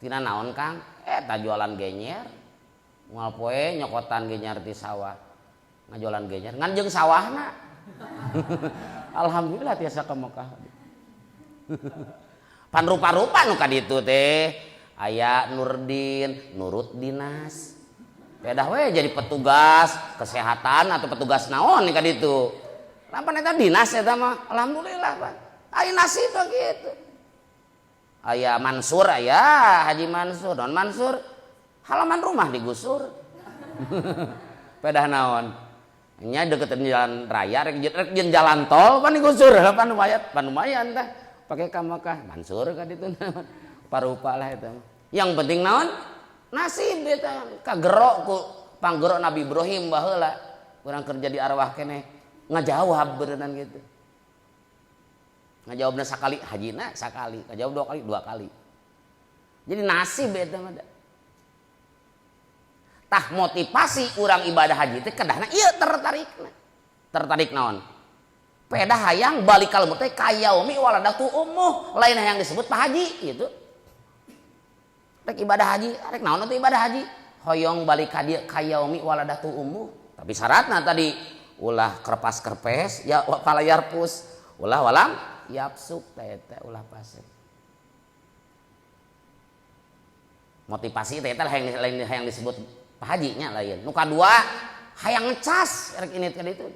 Tina naon Kang? Eta jualan genyer. Moal poe nyokotan genyer ti sawah. Ngajualan genyer ngan jeung sawahna. Alhamdulillah tiasa ka Mekah. Pan rupa-rupa nu ka ditu teh. Aya Nurdin, nurut dinas. Pedah we jadi petugas kesehatan atau petugas naon ka ditu. Lapan eta dinas eta mah alhamdulillah Pak. Aya nasib gitu. Aya Mansur, aya Haji Mansur, Don Mansur, halaman rumah digusur. Pedah naon? Nya deketin jalan raya, rek jeung jalan tol pan digusur, pan lumayan, pan lumayan tah. Pake ka Mekah, Mansur ka ditu parupa lah eta. Yang penting naon? Nasib eta kagerok ku panggerok Nabi Ibrahim baheula. Urang kerja di arwah keneh ngajawab beureunan gitu. Ngajawabna sakali hajina sakali, ngajawab dua kali, dua kali. Jadi nasib eta mah. Tah motivasi urang ibadah haji teh kedahna ieu tertarikna. Tertarik naon? Pedah hayang balik ka lembur teh kayaumi waladatu ummuh, lain hayang disebut Pak Haji gitu. Rek ibadah haji, rek naon atuh ibadah haji? Hoyong balik ka dieu kayaumi waladatu ummuh. Tapi syaratna tadi ulah kerpas-kerpes ya palayar pus, ulah walam yapsuk teh ulah pasek. Motivasi teh eta lain hayang disebut Pak Haji nya lain. Nu kadua hayang ngecas rek ini ka ditu.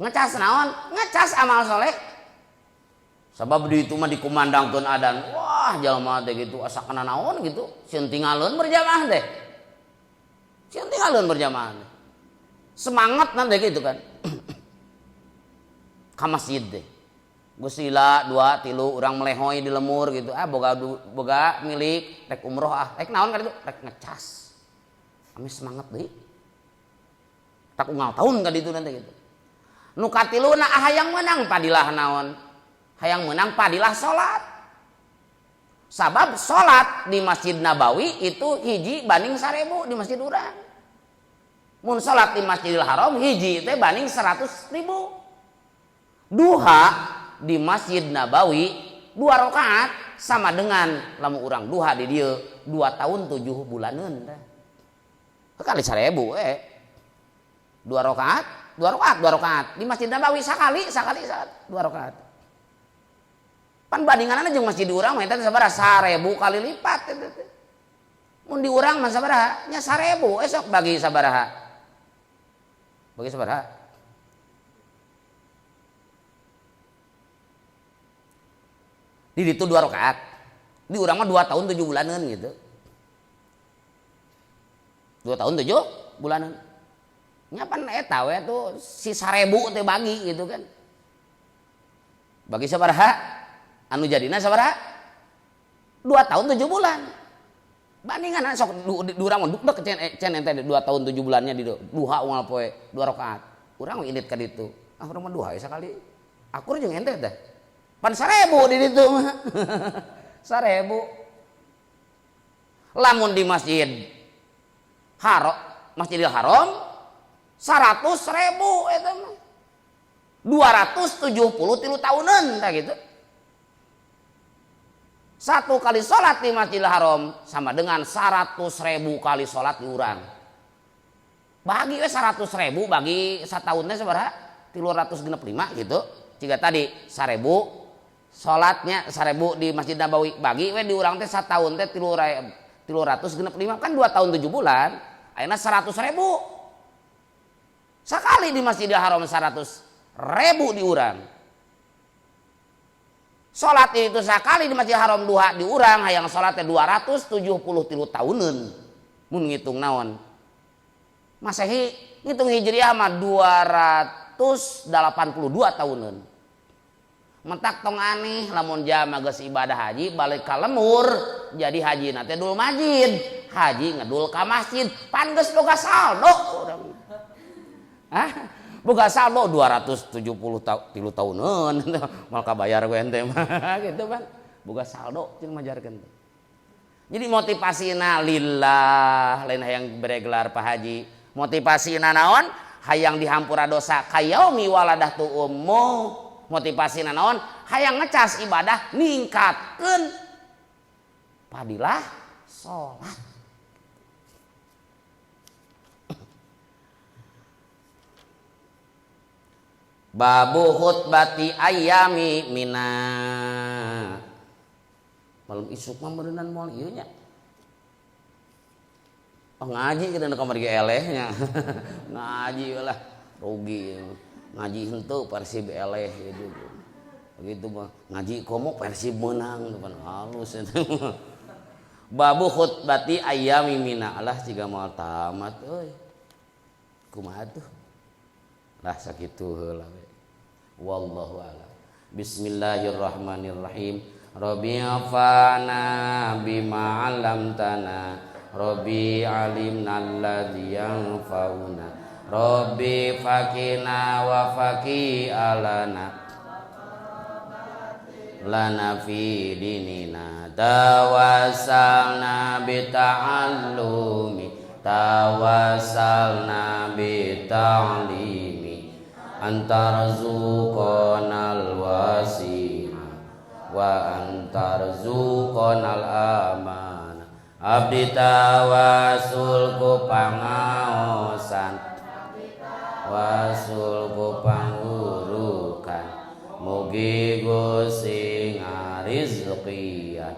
Ngecas naon? Ngecas amal soleh. Sabab di itu mah dikumandangkeun adan. Wah, jalma teh gitu asa kana naon gitu. Sieun tinggalkeun berjamaah teh. Sieun tinggalkeun berjamaah teh. Semangat nanti gitu kan. Ka masjid teh. Geus lila 2 3 urang melehoi di lemur gitu. Ah boga boga milik rek umroh ah. Rek naon ka ditu? Rek ngecas. Kami semangat deui. Tak unggal tahun ka ditu nanti gitu. Nu katiluna hayang menang padilah naon? Hayang menang padilah salat. Sabab salat di Masjid Nabawi itu hiji banding 1000 di masjid urang. Mun salat di Masjidil Haram hiji teh banding 100.000. Duha di Masjid Nabawi 2 rakaat sama dengan lamun urang duha di dieu 2 tahun 7 bulaneun teh. Kali 1000 2 rakaat, 2 rakaat, 2 rakaat. Di Masjid Nabawi sakali, sakali, sakali 2 rakaat. Pan bandinganna jeung masjid urang mah eta sabaraha? 1000 kali lipat eta teh. Mun di urang mah sabaraha? Nya 1000, esok bagi sabaraha? Bagi sabaraha? Di ditu 2 rakaat. Di urang mah 2 tahun 7 bulaneun gitu. 2 tahun 7 bulanan. Nya pan eta we tuh si 1000 teh bagi gitu kan. Bagi sabaraha? Anu jadina sabaraha? 2 tahun 7 bulan. Bandingan sok di urang mah duk cen ente 2 tahun 7 bulannya di duha unggal poe 2 rakaat. Urang indit ka ditu. Ah urang mah duha sakali. Akur jeung ente teh. Pan 1000 di ditu mah. 1000. Lamun di Masjid Haram, Masjidil Haram 100.000 eta mah. 273 tahunan tah gitu. Satu kali sholat di Masjidil Haram sama dengan 100.000 kali sholat di urang. Bagi we 100.000 bagi sataunnya sabaraha? 365 gitu. Jika tadi 1000 sholatnya 1000 di Masjid Nabawi, bagi we di urang teh sataun teh 365 kan 2 tahun 7 bulan. Ayeuna 100.000. Sekali di Masjidil Haram 100.000 di urang. Salat itu sekali di Masjidil Haram duha di urang hayang salat teh 273 tahuneun. Mun ngitung naon? Masehi ngitung Hijriah mah 282 tahuneun. Mentak tong aneh lamun jama geus ibadah haji balik ka lemur jadi haji na teh dul masjid, haji ngedul ka masjid, pan geus boga saldo urang. Hah? Boga saldo 273 tahuneun moal kabayar ku ente mah gitu kan. Boga saldo jeung majarkeun teh. Jadi motivasina lillah lain hayang bere gelar Pak Haji. Motivasina naon? Hayang dihampura dosa kayaumi waladah tu ummu. Motivasina naon? Hayang ngecas ibadah ningkatkeun fadilah salat. Babu khutbati ayami mina. Malam isuk mah meureunan moal ieu nya. Oh ngaji kita nu kamari ge eleh nya. Ngaji lah rugi. Ngaji henteu Persib eleh gitu. Begitu mah ngaji komo Persib menang depan halus eta. Babu khutbati ayami mina. Alah siga moal tamat euy. Kumaha tuh? Lah sakitu heula we. Wallahu a'lam. Bismillahirrahmanirrahim. Rabbi afana bima 'allamtana. Rabbi alimna alladzi yanfa'una. Rabbi fakina wa faqi alana. Lana fi dinina. Tawassalna bi ta'allumi. Tawassalna bi ta'limi. Antarzuqonal wasi'a wa antarzuqonal amana. Abdi tawasul ku pangaosan, wasul ku pangurukan, mugi Gusti ngarizqian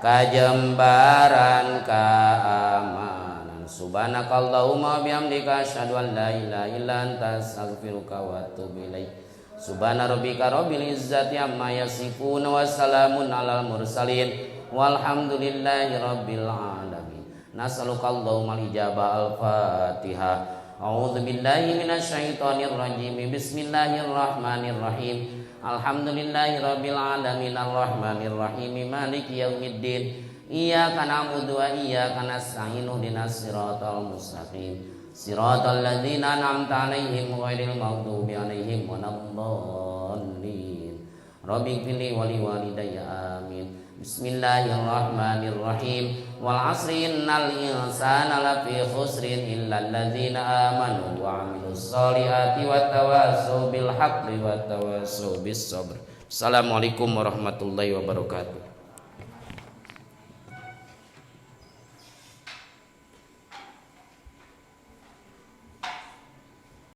kajembaran keamanan. Subhanakallahumma bihamdika asyhadu an la ilaha illa anta astaghfiruka wa atubu ilaik. Subhana rabbika rabbil izzati amma yasifun wa salamun alal mursalin walhamdulillahi rabbil alamin. Nas'aluka Allahumma al-ijabah. Al-Fatihah. A'udzu billahi minasyaitonir rajim. Bismillahirrahmanirrahim. Alhamdulillahi rabbil alamin arrahmanir rahim maliki yaumiddin. Iyyaka na'budu wa iyyaka nasta'in ihdinas siratal mustaqim. Siratal ladzina an'amta 'alaihim ghairil maghdubi 'alaihim waladdallin. Rabbighfirli wa liwalidayya amin. Bismillahirrahmanirrahim. Wal 'asri innal insana lafi khusrin illa alladzina amanu wa 'amilus solihati wa tawassaw bil haqqi wa tawassaw bis sabr. Assalamualaikum warahmatullahi wabarakatuh.